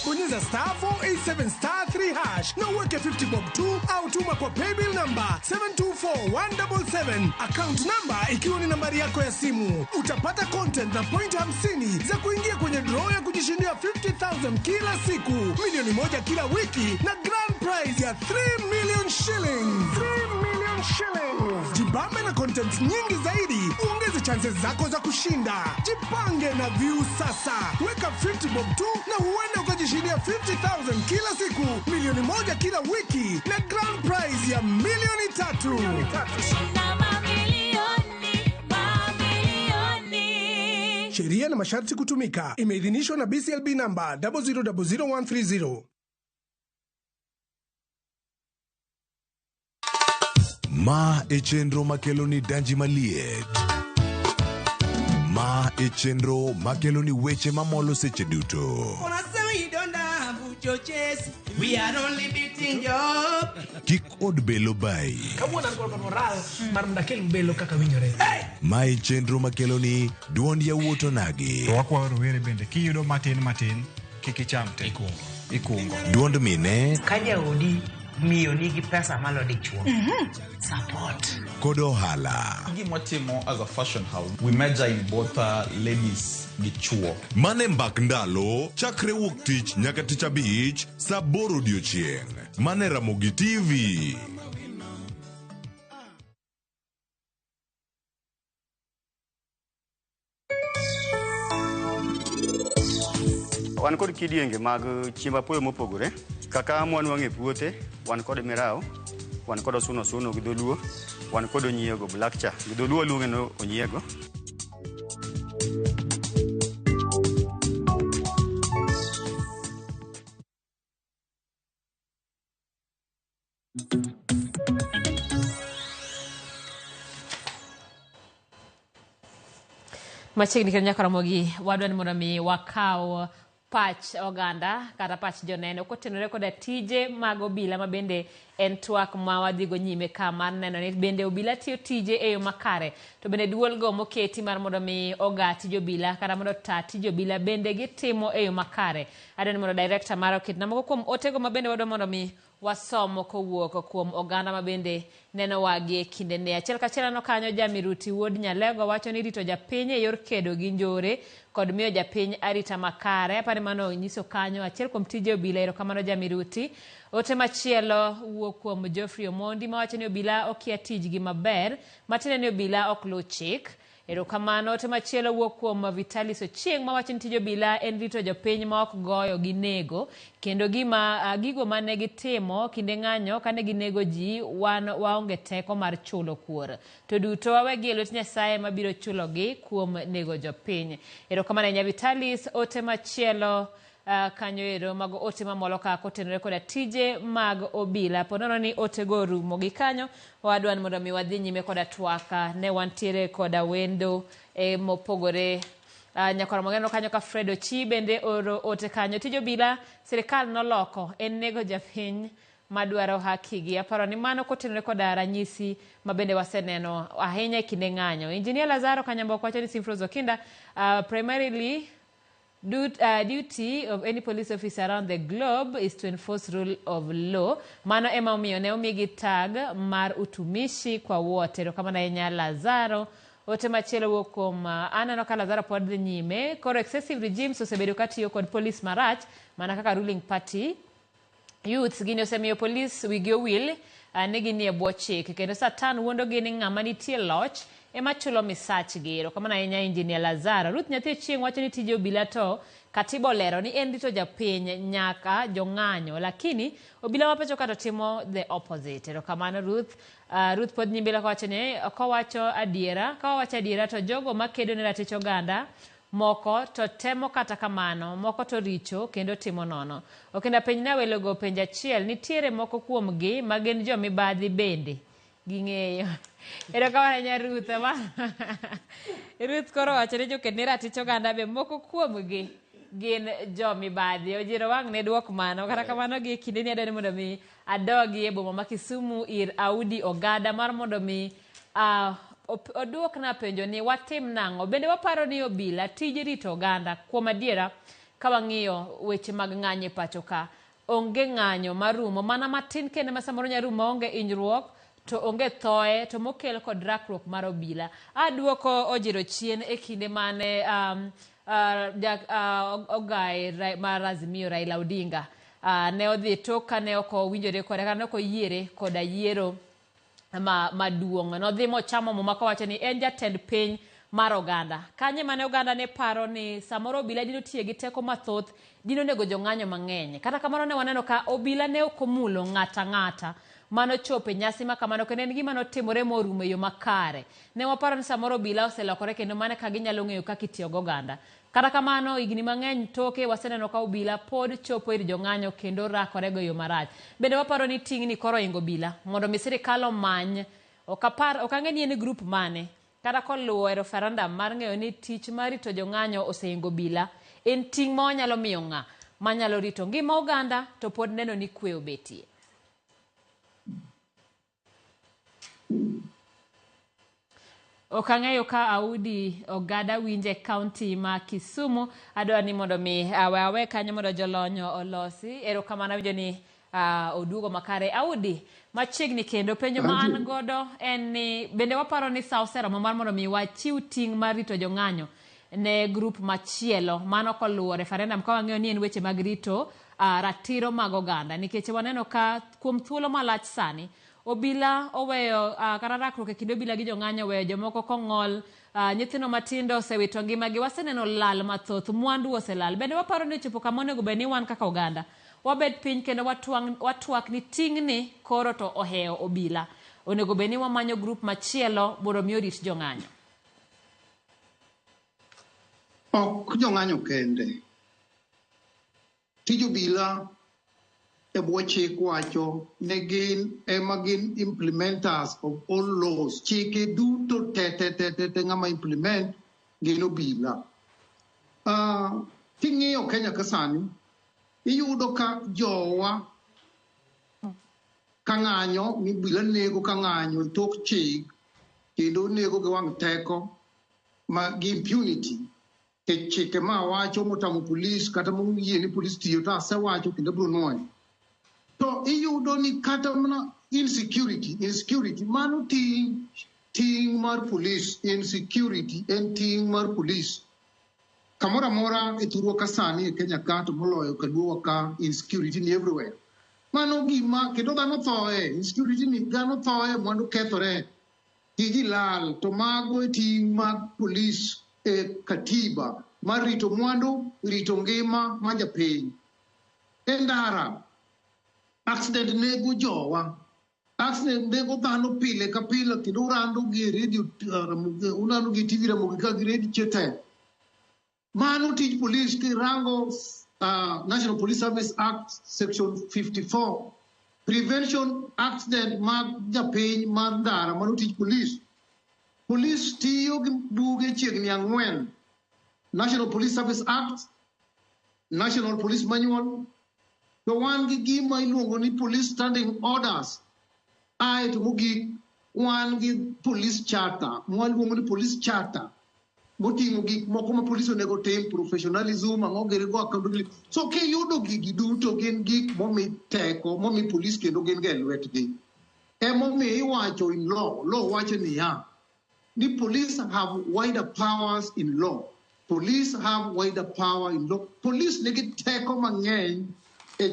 Bonyeza star 487 star 3 hash na uweke 50 bob tu au tuma kwa paybill number 724177, account number ikiwa ni nambari yako ya simu. Utapata content na point 50 za kuingia kwenye draw ya kujishindia 50,000 kila siku, milioni 1 kila wiki na grand prize ya 3 million shillings. 3 million shillings. Jibambe na content nyingi zaidi, uongeze chances zako za kushinda. Jipange na View sasa. Weka 50 bob tu na huenda ukajishindia 50,000 kila siku, milioni 1 kila wiki na grand prize ya milioni 3. Shinda mamilioni, mamilioni. Sheria na masharti kutumika. Imeidhinishwa na BCLB namba 0000130. Ma e chenro makelo ni danji maliet. Ma e chenro makelo ni weche mamolo seche duto. Wanasema you don't have churches. We are only beating job. Kik od belo bai. Kawuono an kod moral mar mondo akel belo kaka winjore. Ma e chenro makelo ni duond yawuot onagi. To wakwayo rowere bende kiyudo matin matin kik icham te ikungo. Duond mine Ka jaodi miyo nigi pesa malo dichuo, support. Kod ohala. Gima watimo as a fashion house, we major in both ladies gi chuo. Mane mbak ndalo chakre wuok tich nyaka tich abich sa 8 odiochieng'. Mane Ramogi TV. Wan kod kidienge mag chiemb apoyo mopogore kaka mwanwang'o e puothe, wan kod mirao, wan kod osuno osuno gi dholuo, wan kod onyiego black cha gi dholuo luonge ni onyiego. Machiegni kendo nyaka Ramogi, wadwa ni mondo mi wakaw pach oganda kata pach joneno kotenore koda tije mag obila, ma bende en twak ma wadhigo nyime ka mar neno ni bende obila tiyo tije e yo makare, to bende duolgo moketi mar mondo mi oga tij obila kata mondo ta tij obila bende gitimo e yo makare. Adwa ni mondo director mara oketna moko kuom otego ma bende wadwa mondo mi wasomo kowuok kuom oganda ma bende nenowa gi e kindene. Achiel kachiel aneno kanyo Jamiruti wuod Nyalego wacho ni rito japiny e yor kedo gi njore kod miyo japiny arita makare. Apani mano nyiso kanyo achiel kuom tije obila. Erokamano Jamiruti. Ote machielo wuok kuom Geoffrey Omondi mawacho ni obila okia tijgi maber, matiende ni obila ok luw chik. Erokamano. Ote machielo wuok kuom Vitalis Ochieng' mawacho ni tij obila en rito jopiny ma ok goyo gi nego kendo gima gigo mane gitimo kinde ng'anyo kane ginego ji wan waonge teko mar chulo kuor. To duto wawegi e lwet Nyasaye mabiro chulogi kuom nego jopiny. Erokamano ahinya Vitalis. Ote machielo kanyo ero mago ote mamolo ka kotenore koda tije mag obila. Po nono ni otego orumo gi kanyo, wadwa ni mondo mi wadhi nyime koda twak. Ne wantiere koda wendo mopogore. Nyakwar Mogeno kanyo ka Fred Ochi bende oro ote kanyo. Tij obila sirikal noloko en nego japiny madwaro haki gi. Aparo ni mano kotenore koda ranyisi ma bende waseneno ahinya e kinde ng'anyo. Engineer Lazaro Kanyambok wacho ni Simfros Okinda primarily duty of any police officer around the globe is to enforce rule of law. Mano ema omiyo ne omigi tag mar utumishi kwa wote. Erokamano ahinya Lazaro. Ote machielo wuok kuom aneno ka Lazaro pod dhi nyime. Koro excessive regimes osebedo katiyo kod police marach mana kaka ruling party youths gini osemiyo polis wigi owil ni ginie bwo chik kendo Satan wuondogi ni ng'ama nitie loch ema chulo misachgi. Erokamano ahinya Engineer Lazaro. Ruth Nyathi Ochieng' wacho ni tije obila to katiba olero ni en rito japiny nyaka jong'anyo lakini obila ma pacho ka to timo the opposite. Erokamano Ruth. Ruth pod nyime kowacho ni kowacho adiera kawawacho adiera to jogo makedo ne ratich oganda moko to temo kata kamano moko to richo kendo timo nono. Okenda penj na welogo penj achiel nitiere moko kuomgi ma gin jomibadhi bende ging'eyo. Erokamano ahinya Ruth. Ruth koro wacho ni joked ne ratich oganda be moko kuomgi gin jomibadhi. Ojiro wang' ne duok mano. Kata kamano gi kinde ni adwa ni mondo mi adogi e boma ma Kisumu ir Audi Ogada mar mondo mi oduokna penjo ni watim nang'o. Bende waparo ni obila tij rito oganda kuom adiera ka wang'iyo weche mag ng'anyo e pacho ka onge ng'anyo marumo mana matin kende ma samoro nyalo rumo maonge hinyruok to onge thoe to mokel kod rakruok mar obila. Aduoko Ojiro chien e kinde mane ogai mar Azimio Raila Odinga ne odhi tok kane ok owinjore kode kata ne ok oyiere koda yiero maduong'. Nodhi mochamo muma kowacho ni en jatend piny mar oganda. Kanye mane oganda ne paro ni samoro obila dino tiyo gi teko mathoth dino nego jong'anyo mang'eny. Kata kamano ne waneno ka obila ne ok omulo ng'ata ng'ata mano chopo e nyasi ma kamano kendo en gima notimore morumo e yo makare. Ne waparo ni samoro obila oselokore kendo mane ka ginyalo ng'eyo kaka itiyo gi oganda. Kata kamano higni mang'eny toke waseneno ka obila pod chopo ir jong'anyo kendo rakore go e yo marach. Bende waparo ni ting'ni koro ohingo obila mondo mi sirikal omany ok ang'e ni en grup mane kata koluwo e referendum mar ng'eyo ni tich mar rito jong'anyo osehingo obila en ting' ma wanyalo miyo ng'a manyalo rito ngima oganda to pod neno ni kwe obetie. Ok ang'eyo ka Audi Ogada winje kaunti ma Kisumu. Adwa ni mondo mi awe kanyo mondo jolony olosi. Erokamano awinjo ni oduogo makare. Audi machiegni kendo penjo ma an godo en ni bende waparo ni sa oseromo mar mondo mi wachiw ting' mar rito jong'anyo ne grup machielo mano koluwo referendum ka wang'eyo ni en weche mag rito ratiro mag oganda nikech waneno ka kuom thuolo malach sani obila oweyo kata rakruok e kind obila gi jong'anyo oweyo jomoko kong'ol, nyithindo matindo osewito ngimagi, waseneno lal mathoth, mwandu oselal. Bende waparo ni ochopo kama onego bed ni wan kaka oganda wabed piny kendo watwak ni ting'ni koro to ohewo obila. Onego bed ni wamanyo grup machielo mondo mi orit jong'anyo. Ok jong'anyo kende. Tij obila e bwo chik wacho ne gin ema gin implementers of all laws. Chike duto te te te te te ng'ama implement gin obila. King'iyo Kenya ka sani, iyudo ka jowa ka ng'anyo, obila nego ka ng'anyo tok chik, kendo nego gi wang' teko ma gi impunity. Chike ma wacho motamo polis kata moyie ni polis tiyo to asewacho kendo abiro nuoyo. To iyudo ni kata mana insecurity mano ting' mar polis, insecurity en ting' mar polis. Kamoro amora e thurwa ka sani e Kenya ka to moloyo kaluowa ka insecurity ni everywhere. Mano gima kendo dhano thoe, insecurity ni dhano thoe, mwandu kethore. Tiji lal to mago e ting' mag polis e katiba mar rito mwandu, rito ngima mar japiny. E ndara, accident nego jowa. Accident nego dhano pile ka pile kendo urando gi e radio, urando gi e TV Ramogi ka gi radio te. Mano tij polis kirango National Police Service Act section 54 prevention accident mag japiny mar ndara mano tij polis. Polis tiyo gi buge chiegni 4. National Police Service Act, National Police Manual, to wan gi gima iluongo ni Police Standing Orders. Ae to mogik wan gi Police Charter, mwaluongo ni Police Charter moting'o gik moko ma polis onego tim, professionalism, ang'o giri go accountability. So kiyudo gigi duto gin gik momi teko, momi polis kendo gin ga e lwetgi. Emomiyo iwacho in law, law wacho niya, ni police have wider powers in law. Police have wider power in law. Police nigi teko mang'eny e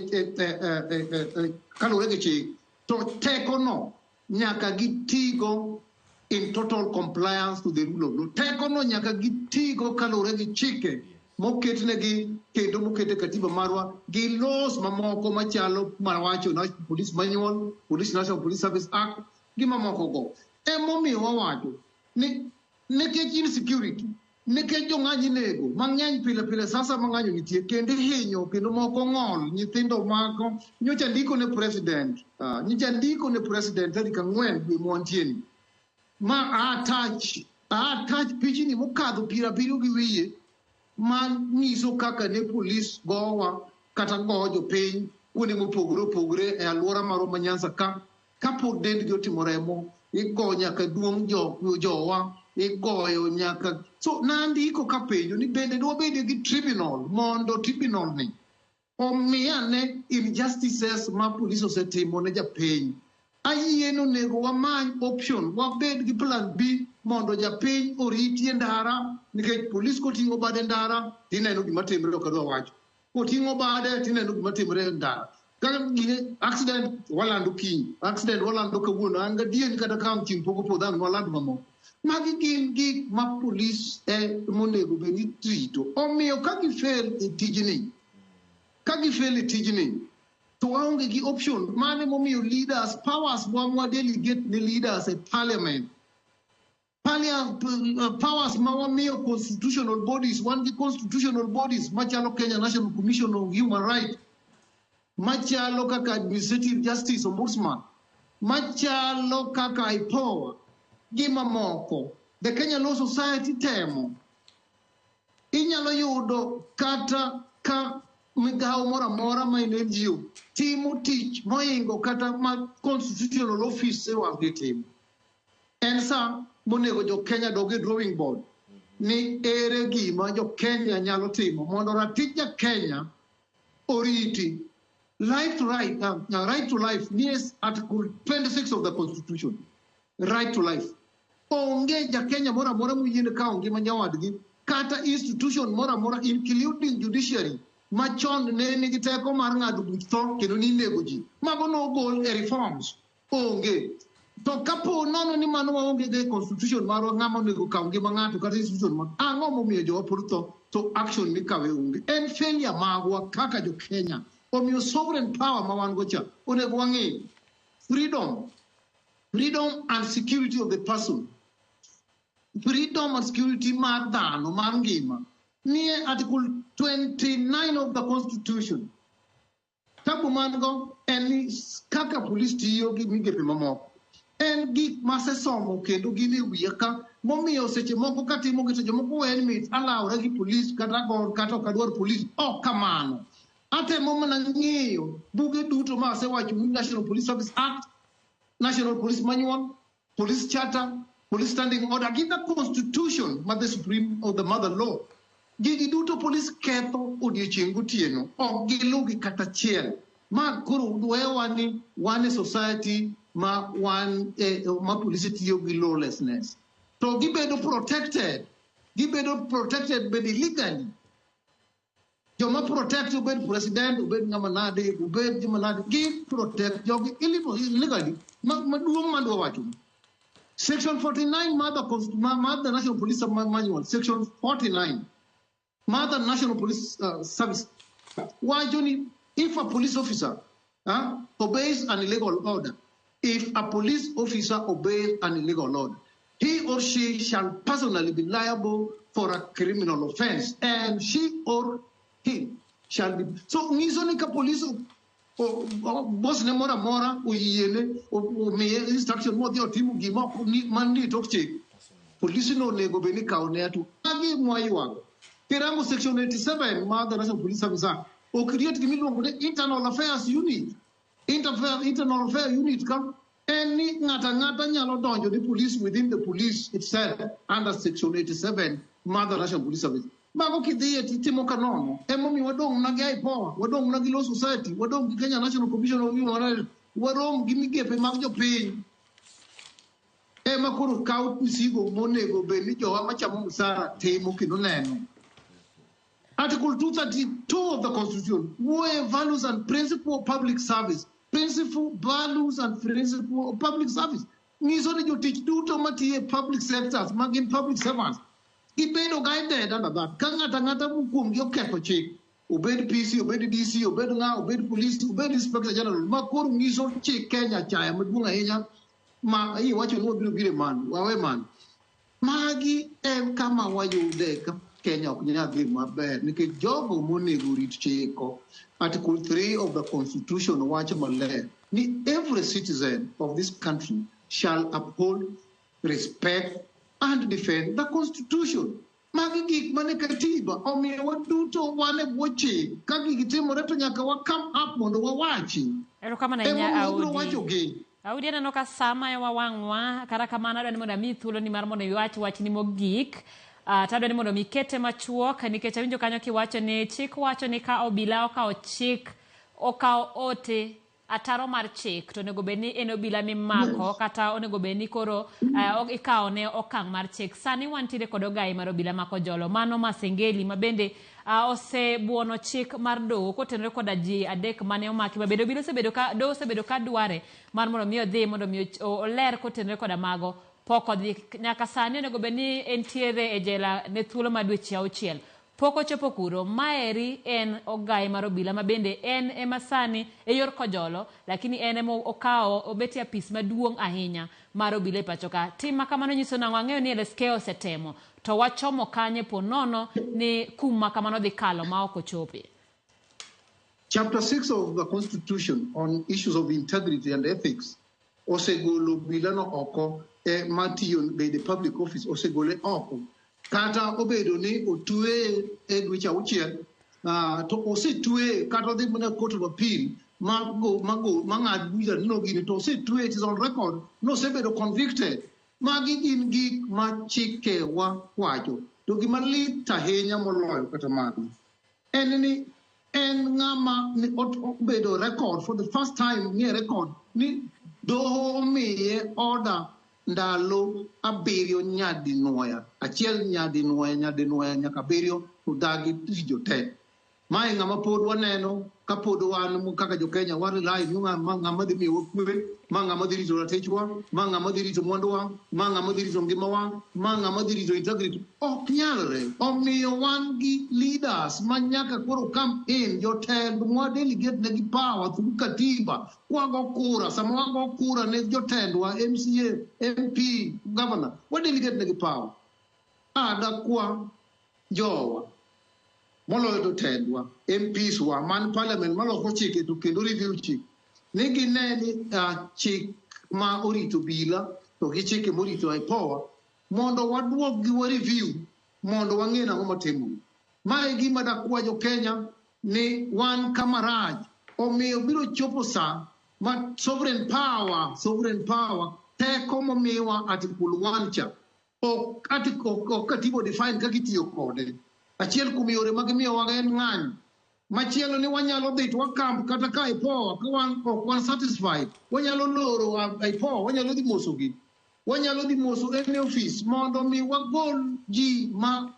kaluwore gi chik. To teko no nyaka gitigo in total compliance to the rule of law. Teko no nyaka gitigo kaluwore gi chike moketnegi kendo moket e katiba marwa gi laws mamoko machalo mawacho na Police Manual, Police National Police Service Act gi mamoko go. Emomiyo wawacho ni nikech insecurity, nikech jong'anyo inego mang'eny pile pile sasa ma ng'anyo nitie kendo ihinyo kendo moko ng'ol nyithindo mako nyocha ndiko ne president nyocha ndiko ne president tarik 4 dwe mwantie ni ma attach pichni mokadho 70 gi wiye ma nyiso kaka ne polis gowa kata go jopiny kuonde mopogore opogore e alwora marwa ma Nyanza ka kapok dendgi otimo remo igo nyaka duong' jowa igoyo nyaka. So nandiko kapenjo ni bende dwabede gi tribunal mondo tribunal ni omiyane injustices ma polis osetimo ne japiny. Ayie ni onego wamany option, wabed gi plan B mondo japiny oriti e ndara, nikech polis koting'o bade ndara tineno gima timre, ok adwa wacho. Koting'o bade tineno gima timre e ndara. Kaka gine accident walando kiny, accident walando kawuono, an gadier ni kata ka ang' chieng' pok opodho ang' waland mamoko. Magi gin gik ma polis e monego bed ni rito. Omiyo ka gifail e tijni, ka gifail e tijni, to waonge gi option. Mano emomiyo leaders, powers ma delegate ne leaders e parliament. Powers ma wamiyo constitutional bodies, wan gi constitutional bodies machalo Kenya National Commission of Human Rights, machalo kaka Administrative Justice Ombudsman, machalo kaka IPOA, gi mamoko. The Kenya Law Society temo. Inyalo yudo kata ka migawo moro amora ma en NGO timo tich mohingo kata ma constitutional office wang' timo. En sa monego jo Kenya dog e drawing board ni ere gima jo Kenya nyalo timo mondo ratich ja Kenya oriti. Life to right, right to life nie Article 26 of the Constitution. Right to life. Onge ja Kenya moro amora moyiene kawo ngima nyawadgi kata institution moro amora including judiciary machon ne nigi teko mar ng'ado buch tho kendo ninego ji. Mago nogol e reforms. Onge. To kapo nono ni mano waonge go e constitution marwa, ng'ama onego kaw ngima ng'ato kata institution mar ang'o momiyo jowa pod tho to action mikawe onge. En failure magwa kaka jo Kenya. Omiyo sovereign power ma wan go cha onego wang'e freedom, freedom and security of the person, freedom and security mar dhano mar ngima nie Article 29 of the Constitution. Tabu man go en ni kaka polis tiyo gi migepe mamoko en gik masesomo kendo gin e wiya ka momiyo seche moko katimo gi to jomoko weni mit alawra gi polis kata go kata ok adwar polis. Ok kamano. Atemo mana ng'iyo buge duto ma asewacho ni National Police Service Act, National Police Manual, Police Charter, Police Standing Order, gi the Constitution ma the Supreme or the Mother Law. Gigi duto polis ketho odiochieng' gotieno, ok gilugi kata achiel. Ma koro wewa ni wan e society ma wan ma polise tiyo gi lawlessness. To gibedo protected, gibedo protected bende legally. Joma protect obed president, obed ng'ama nade, obed joma nade, gi protect jogi illegally. Maduong' madwa wacho. Section 49 mar the National Police Manual, Section 49 mar the National Police Service wacho ni if a police officer obeys an illegal order, if a police officer obeys an illegal order, he or she shall personally be liable for a criminal offense, and she or he shall be. So nyiso ni ka police boss ne moro amora oyiene omiye instruction modhi otimo gima ok manie tok chik, polisi no onego bed ni kawo ne hatua. Magi mwaywago. Kirango section 87 mar the National Police Service Act, ocreate gima iluongo ni Internal Affairs Unit. Internal Affairs Unit ka en ni ng'ato ang'ata nyalo donjo ni police within the police itself under section 87 mar the National Police Service. Mago kidhiye titimo ka nono. Emomiyo wadong' mana gi IPOA, wadong' mana gi Law Society, wadong' gi Kenya National Commission of Human Rights, warom gi migepe mag jopiny. Ema koro kaw misigo monego bed ni jowa machamo msara timo kendo neno. Article 232 of the Constitution, wuoye values and principle of public service. Principle, values and principle of public service. Nyiso ni jotich duto matiyo e public sectors, ma gin public servants, gibedo guided under that. Ka ng'ato ang'ata kuomgi oketho chik, obed PC, obed DC, obed ng'a, obed police, obed inspector general, ma koro nyiso chik Kenya chaya maduong' ahinya ma iwacho ni wabiro biro e mano, wawe mano. Magi en kama wayude ka Kenya ok nyal dhi maber nikech jogo monego rit chiko. Article 3 of the Constitution wacho maler ni every citizen of this country shall uphold, respect and defend the Constitution. Magi gik mane katiba omiyo waduto wan e bwo chik. Ka gigi timore to nyaka wa come up mondo wawachi. Erokamano ahinya Emomiyo wabiro Audi. wachogi. Audi aneno ka sa mayowa wang'wa, kata kamano adwa ni mondo amiyi thuolo ni mar mondo iwach wachni mogik. To adwa ni mondo mi ikete machuok nikech awinjo kanyo kiwacho ni chik wacho ni ka obila okawo chik, okawo ote ataro mar chik to onego bed ni en obila mimako kata onego bed ni koro ikawo ne okang' mar chik. Sani wantiere kod ogai mar obila mako jolo mano Masengeli ma bende osebuono chik mar doho kotenore koda ji adek mane omaki ma bende obila osebedo ka doho osebedo ka dware mar mondo mi odhi mondo mi oler kotenore koda mago pok odhi nyaka sani onego bed ni entiere e jela ne thuolo mar dweche auchiel pok ochopo kuro. Maeri en ogai mar obila ma bende en ema sani e yor kojolo, lakini en ema okawo obet e apis maduong' ahinya mar obila e pacho ka. Tim ma kamano nyiso nang'o? Ang'eyo ni LSK osetemo to wachomo kanye po nono ni kum ma kamano dhi kalo ma ok ochope. Chapter 6 of the Constitution on issues of integrity and ethics osegolo obila no oko e matiyo bede public office osegole oko. Kata obedo ni otweye e dweche auchiel, to osetweye kata odhi mana court of appeal mang'ad bucha no gini to osetweye, it is on record nosebedo convicted. Magi gin gik ma chikewa wacho. To gima lit ahinya moloyo kata mano en ni en ng'ama ni obedo record for the first time nie record ni doho omiye order ndalo 7 nyadinwoya, achiel nyadinwoya, nyadinwoya nyaka 7 to dagi tijo te. Mae ng'ama pod waneno ka pod wan kaka jo Kenya wa rely ni ng'ama dhi miyowa kwe, ma ng'ama dhi rito ratichwa, ma ng'ama dhi rito mwanduwa, ma ng'ama dhi rito ngimawa, ma ng'ama dhi rito integrity. Ok nyalre. Omiyo wan gi leaders ma nyaka koro come in, jotend mwa delegate negi power through katiba. Kwago kura, sama wago kura ne jotendwa, MCA, MP, governor, wa delegate negi power. Ada kwa jowa moloyo jotendwa, MPs wa man parliament maloko chike to kendo review chik. Ni gine ni chik ma orito bila to gi chike morito IPOA mondo waduok gi wa review mondo wang'e nang'o matimore. Mae gima dakwa jo Kenya ni wan kama rach, omiyo biro chopo sa ma sovereign power teko momiwa Article 1 cha ok katiba define kaka itiyo kode. Achiel kuom yore mag miyowa en ng'anyo. Machielo ni wanyalo dhi to wakamp kata ka IPOA ka wan ok wan satisfied, wanyalo loro IPOA, wanyalo dhi mosogi. Wanyalo dhi moso any office mondo mi wagol ji ma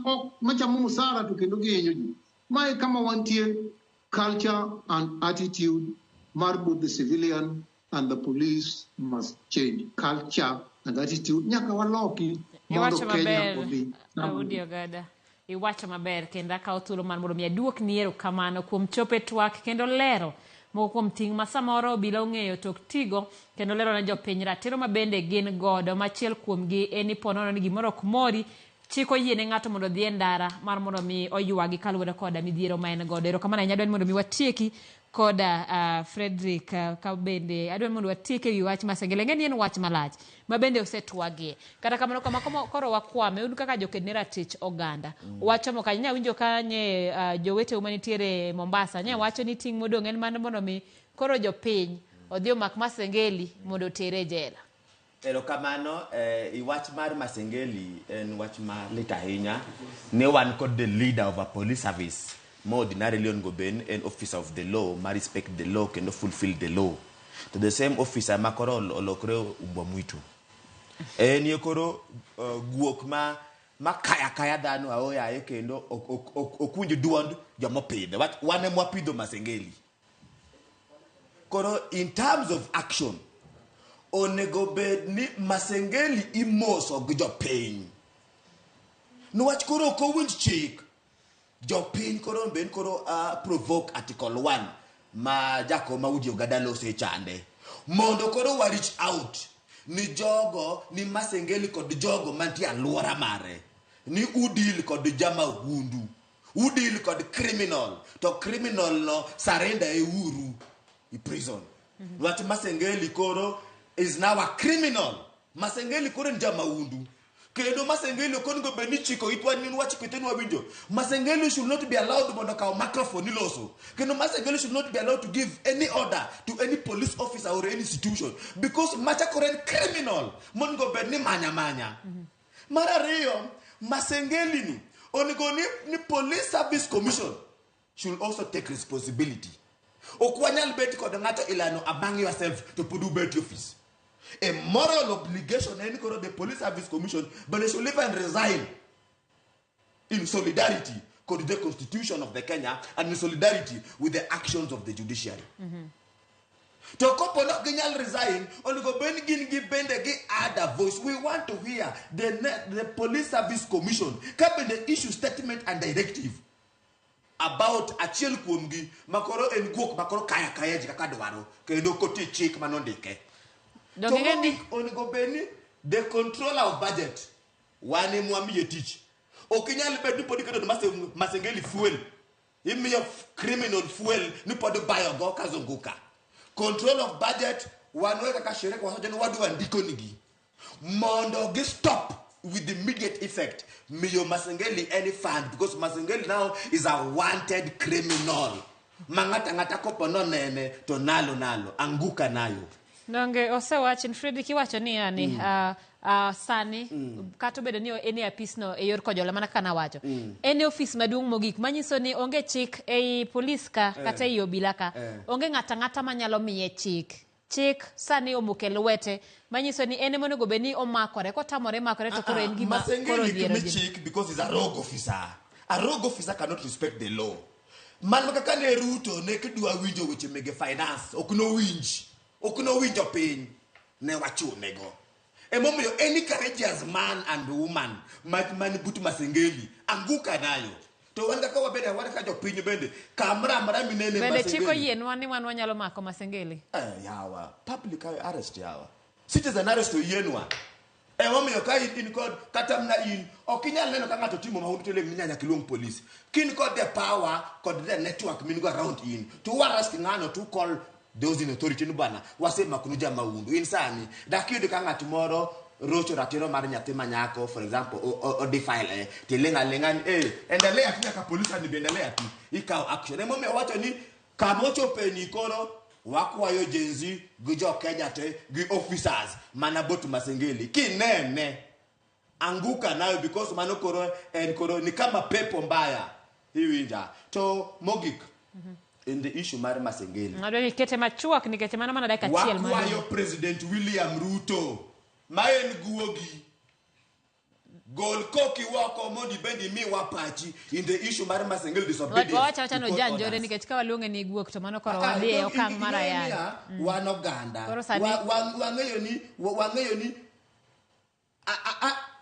ok machamo musara to kendo gihinyo ji. Mae kama wantie, culture and attitude mar both the civilian and the police must change. Culture And attitude nyaka waloki mondo Iwacho Kenya maber, odhi. Daudi Ogada. Iwacho maber kendo akawo thuolo mar mondo mi aduokni erokamano kuom chopo e twak kendo lero moko kuom ting' ma samoro obila ong'eyo to ok tigo kendo lero ne jopiny ratiro ma bende gin godo. Ma achiel kuomgi en ni po nono ni gimoro ok mori, chik oyie ne ng'ato mondo odhi e ndara mar mondo mi oywagi kaluwore koda midhiero ma en godo. Erokamano ahinya, adwa ni mondo mi watieki koda Frederick ka bende adwa ni mondo watiek ewi wach Masengeli. Ang'e ni en wach malach ma bende osetwagie. Kata kamano kama koro wakwame, un kaka joked ne ratich oganda. Wachomo kanyo, nya winjo ka nye joweteu manitiere Mombasa, nya wacho ni ting' modong' en mana mondo mi koro jopiny odhi omak Masengeli mondo otere e jela. Erokamano, i wach mar Masengeli en wach ma lit ahinya. Ne wan kod the leader of a police service ma ordinarily onego bed en officer of the law ma respect the law kendo fulfill the law. To the same officer ma koro olokre umbwa mwitu. En ye koro guok ma kaya kaya dhano aoyaye kendo ok winj duond jomopidhe. Wach wan ema wapidho Masengeli. Koro in terms of action, onego bed ni Masengeli imoso gi jopiny. Niwach koro ok owinj chik, jopiny koro bed koro provoke Article 1 ma Jakom Audi Ogada lose chande. Mondo koro wa reach out ni jogo, ni Masengeli kod jogo mantie alwora mare, ni udil kod jamahundu, udil kod criminal, to criminal no surrender e uru i prison. Wach Masengeli koro is now a criminal. Masengeli koro en jamahundu. Kendo Masengeli ok onego bed ni chiko itwa ni wachiko itwa ni wawinjo. Masengeli should not be allowed mondo okaw microphone iloso. Kendo Masengeli should not be allowed to give any order to any police officer or any institution because macha koro en criminal monego bed ni manya manya. Mar ariyo, Masengeli ni onego ni Police Service Commission should also take responsibility. Ok wanyal bet kod ng'ato ilano among yourself to pod ubet e office. A moral obligation en koro the Police Service Commission, but they should leave and resign in solidarity with the Constitution of the Kenya and in solidarity with the actions of the judiciary. To kopo nok ginyal resign, onego bed ni gin gi bende gi add a voice. We want to hear the Police Service Commission ka bende issue statement and directive about achiel kuomgi makoro en guok makoro kaya kaya ji kaka dwaro kendo koti chik manondike. To Donge ng'e ni mogik onego bed ni the controller of budget wan ema wamiye tich. Ok inyal bet ni pod iketo ne Masengeli fuel. Imiyo criminal fuel ni pod bayo go kazunguka. Control of budget wan we kaka shirika wawacho ni wadwa ndiko nigi mondo gi stop with immediate effect miyo Masengeli any fund because Masengeli now is a wanted criminal. Ma ng'ata ng'ata kopo nonene to nalo nalo anguka nayo. Donge osewachi Fredrick iwacho ni yani sani kata obedo ni en e apis no e yor Kojolo mana kaka nawacho. En e ofis maduong' mogik manyiso ni onge chik ei polis ka kata ei obila ka. Onge ng'ata ng'ata manyalo miye chik. Chik sani omoko e lwete manyiso ni en ema onego bed ni omakore kotamore makore to koro en gima koro Masengeli odhiero kimi ji. chik because he's a rogue officer. A rogue officer cannot respect the law. Mano kaka ne Ruto ne kidwa winjo weche mege finance ok nowinj. Ok nowinjo piny ne wachune go. Emomiyo any courageous man and woman man but Masengeli anguka nayo. To wan kaka wabedo wan kaka jopiny bende kamoro amora minene Bende chik Masengeli. oyienwa ni wan wanyalo mako Masengeli. Yawa, public arrest yawa. Citizen arrest oyienwa. Emomiyo ka in kod kata mana in ok inyal neno ka ng'ato timo mahundu to iling' ni nyaka iluong police. Kin kod the power kod the network min go around in to arrest ng'ano to call those in authority ni bwana wasemakonu jamahundu. In sani dak iyud ka ng'at moro rocho ratiro mar nyathi manyako for example o defile to iling' aling'a ni endelea tu nyaka police ani be endelea tu ikaw action. Emomiyo wacho ni kama ochope ni koro wakwayo Gen Z gi jo Kenya te gi officers mana but Masengeli kinene anguka nayo because mano koro en koro ni kama pepo mbaya iwinja. To mogik in the issue mar Masengeli Adwa ni ikete machuok nikech mano mana dakika achiel mar wakwayo President William Ruto ma en guogi gol koki oko mondo ibed imiwa pachi in the issue mar Masengeli disobedience. Wawacho awacha no to court janjore orders. nikech ka waluonge ni guok to mano koro Ah, wadhi e to okang' mar ing'eyo ayany. niya, wan oganda. Koro sani Wang'eyo ni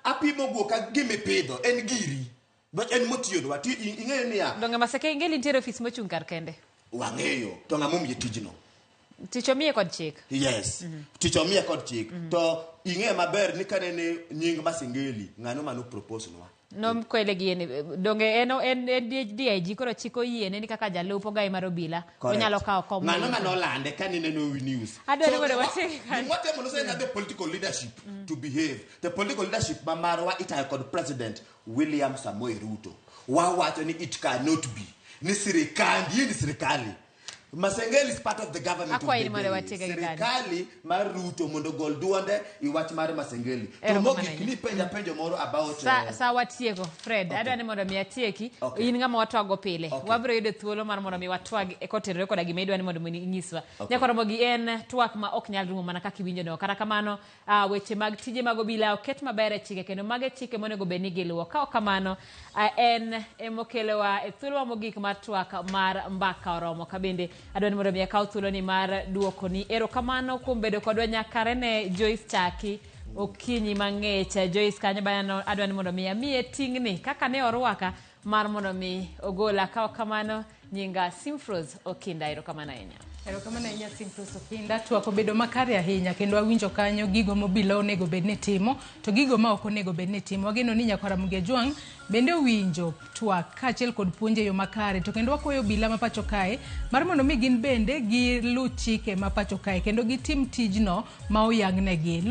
Apimo guok ka gimipidho en giri. But en motiyonwa. Ing'eyo niya, Donge Masengeli nitiere ofis mochung' kar kende. Wang'eyo. To ng'ama omiye tijno? Tich omiye kod chik. Yes. Tich omiye kod chik. To ing'eyo maber ni kanene nying Masengeli, ng'ano mano propose nwa. Nokwele gi en donge en DIG koro chik oyiene ni kaka jalup ogai mar obila Correct. onyalo kawo kom. Ng'ano manolande kanineno news. Adwaro So, mondo watiek kanyo. gima watemo loso en the political leadership to behave. The political leadership ma marwa itayo kod President William Samoei Ruto. Wawacho ni it cannot be. Ni sirikandi, hii ni sirikali. Masengeli is part of the government of Akwayi the ni mondo day. watiek gi kanyo. Sirikali mar Ruto mondo ogol duonde i wach mar Masengeli. To Erokamano mogik ahinya. ni penja penjo moro about Sa watieko Fred. Okay. Adwa ni mondo mi atieki. Okay. In ng'ama watwago pile. Okay. Wabiro yudo thuolo mar mondo mi watwag e kotenore koda gima idwa ni mondo mi inyiswa. Okay. Nyakoromogi en twak ma ok nyal rumo mana kaka iwinjo no. Kata kamano weche mag tije mag obila oket maber e chike kendo mago e chike monego bed ni giluwo. Ka ok kamano en emokelowa e thuolowa mogik mar twak mar mbaka oromo. Ka bende adwa ni mondo mi akaw thuoloni mar duokoni erokamano kuom bedo kodwa nyakare ne Joyce Chaki okinyi mang'ich. Joyce kanyo bana adwa ni mondo mi amiye ting'ni kaka ne orwaka mar mondo mi ogola. Ka ok kamano nyinga Simfrose Okinda, erokamano ahinya. Erokamano ahinya Simfrose Okinda, twak obedo makare ahinya kendo awinjo kanyo gigo mobila onego bed ni timo to gigo ma ok onego bed ni timo. Wageno ni nyakwar Ramogi Ajwang' bende owinjo twak kaachiel kod puonj e yo makare to kendo wakwayo obila ma pacho kae mar mondo mi gin bende gilu chike ma pacho kae kendo gitim tijno ma oyangnegi.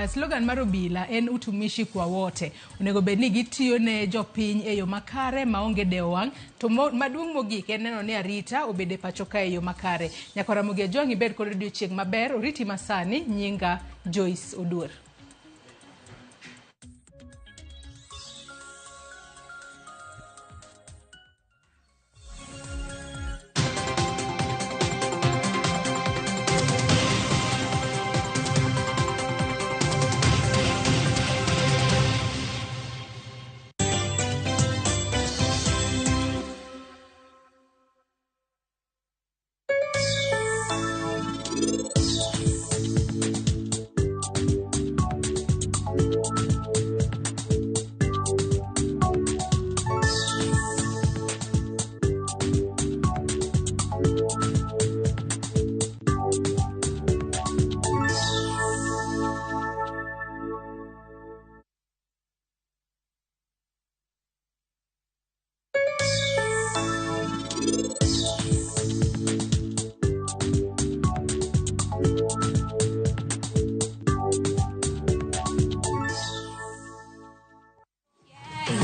Slogan mar obila en utumishi kwa wote. Onego bed ni gitiyo ne jopiny e yo makare maonge dewo wang' to maduong' mogik en neno ni arita obed e pacho kae e yo makare. Nyakwar Ramogi Ajwang' ibed kod odiochieng' maber, oriti masani, nyinga Joyce Oduor.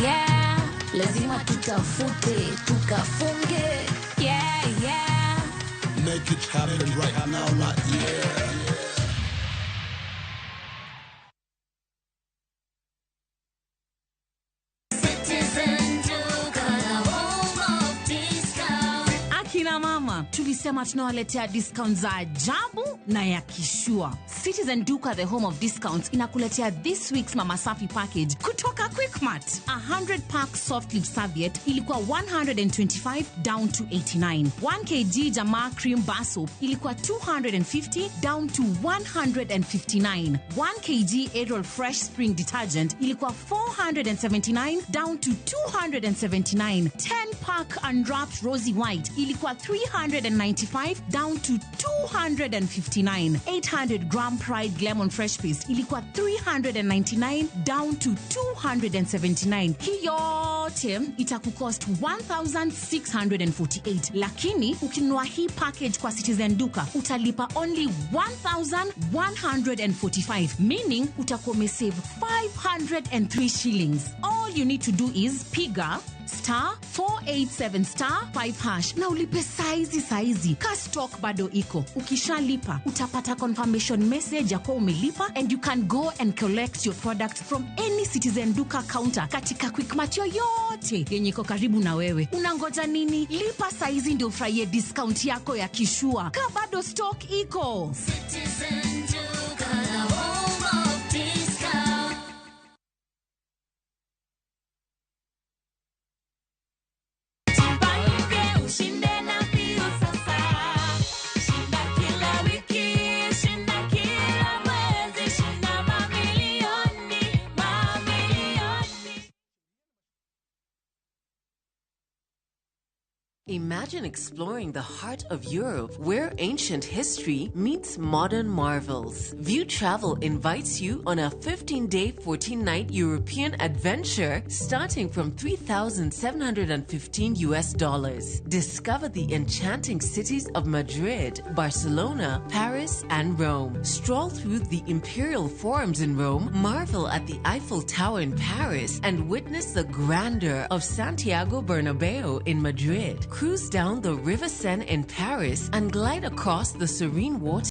Yeah, lazima tutafute tukafunge. Yeah. Make it happen right now, right yeah. Citizen Duka, the home of discount. Akina mama, tulisema tunawaletea discount za ajabu na ya kishua. Citizen Duka, the home of discounts, inakuletea this week's Mama Safi package kutoka Quickmart. 100 pack soft leaf serviette ilikuwa 125 down to 89. 1 kg Jamaa cream bar soap ilikuwa 250 down to 159. 1 kg Ariel Fresh Spring detergent ilikuwa 479 down to 279. 10 pack unwrapped Rosy White ilikuwa 395 down to 259. 800 gram Pride Lemon Fresh Paste ilikuwa 399 down to 279. Hii yote itakucost 1648, lakini ukinunua hii package kwa Citizen Duka utalipa only 1145, meaning utakuwa umesave 503 shillings. All you need to do is piga star 487 star 5 hash na ulipe saizi. Ka stock bado iko. Ukishalipa utapata confirmation message ya kuwa umelipa and you can go and collect your product from any Citizen Duka counter katika Quickmart yoyote yenye iko karibu na wewe. Unangoja nini? Lipa saizi ndio ufurahie discount yako ya kishua. Ka bado stock iko. Citizen Duka, the home of discount. Jipange ushinde na mbio sasa. Shinda kila wiki, shinda kila mwezi, shinda mamilioni, Imagine exploring the heart of Europe where ancient history meets modern marvels. View Travel invites you on a 15 day, 14 night European adventure starting from 3,715 US dollars. Discover the enchanting cities of Madrid, Barcelona, Paris, and Rome. Stroll through the imperial forums in Rome, marvel at the Eiffel Tower in Paris, and witness the grandeur of Santiago Bernabeu in Madrid. Cruise down the River Seine in Paris and glide across the serene water.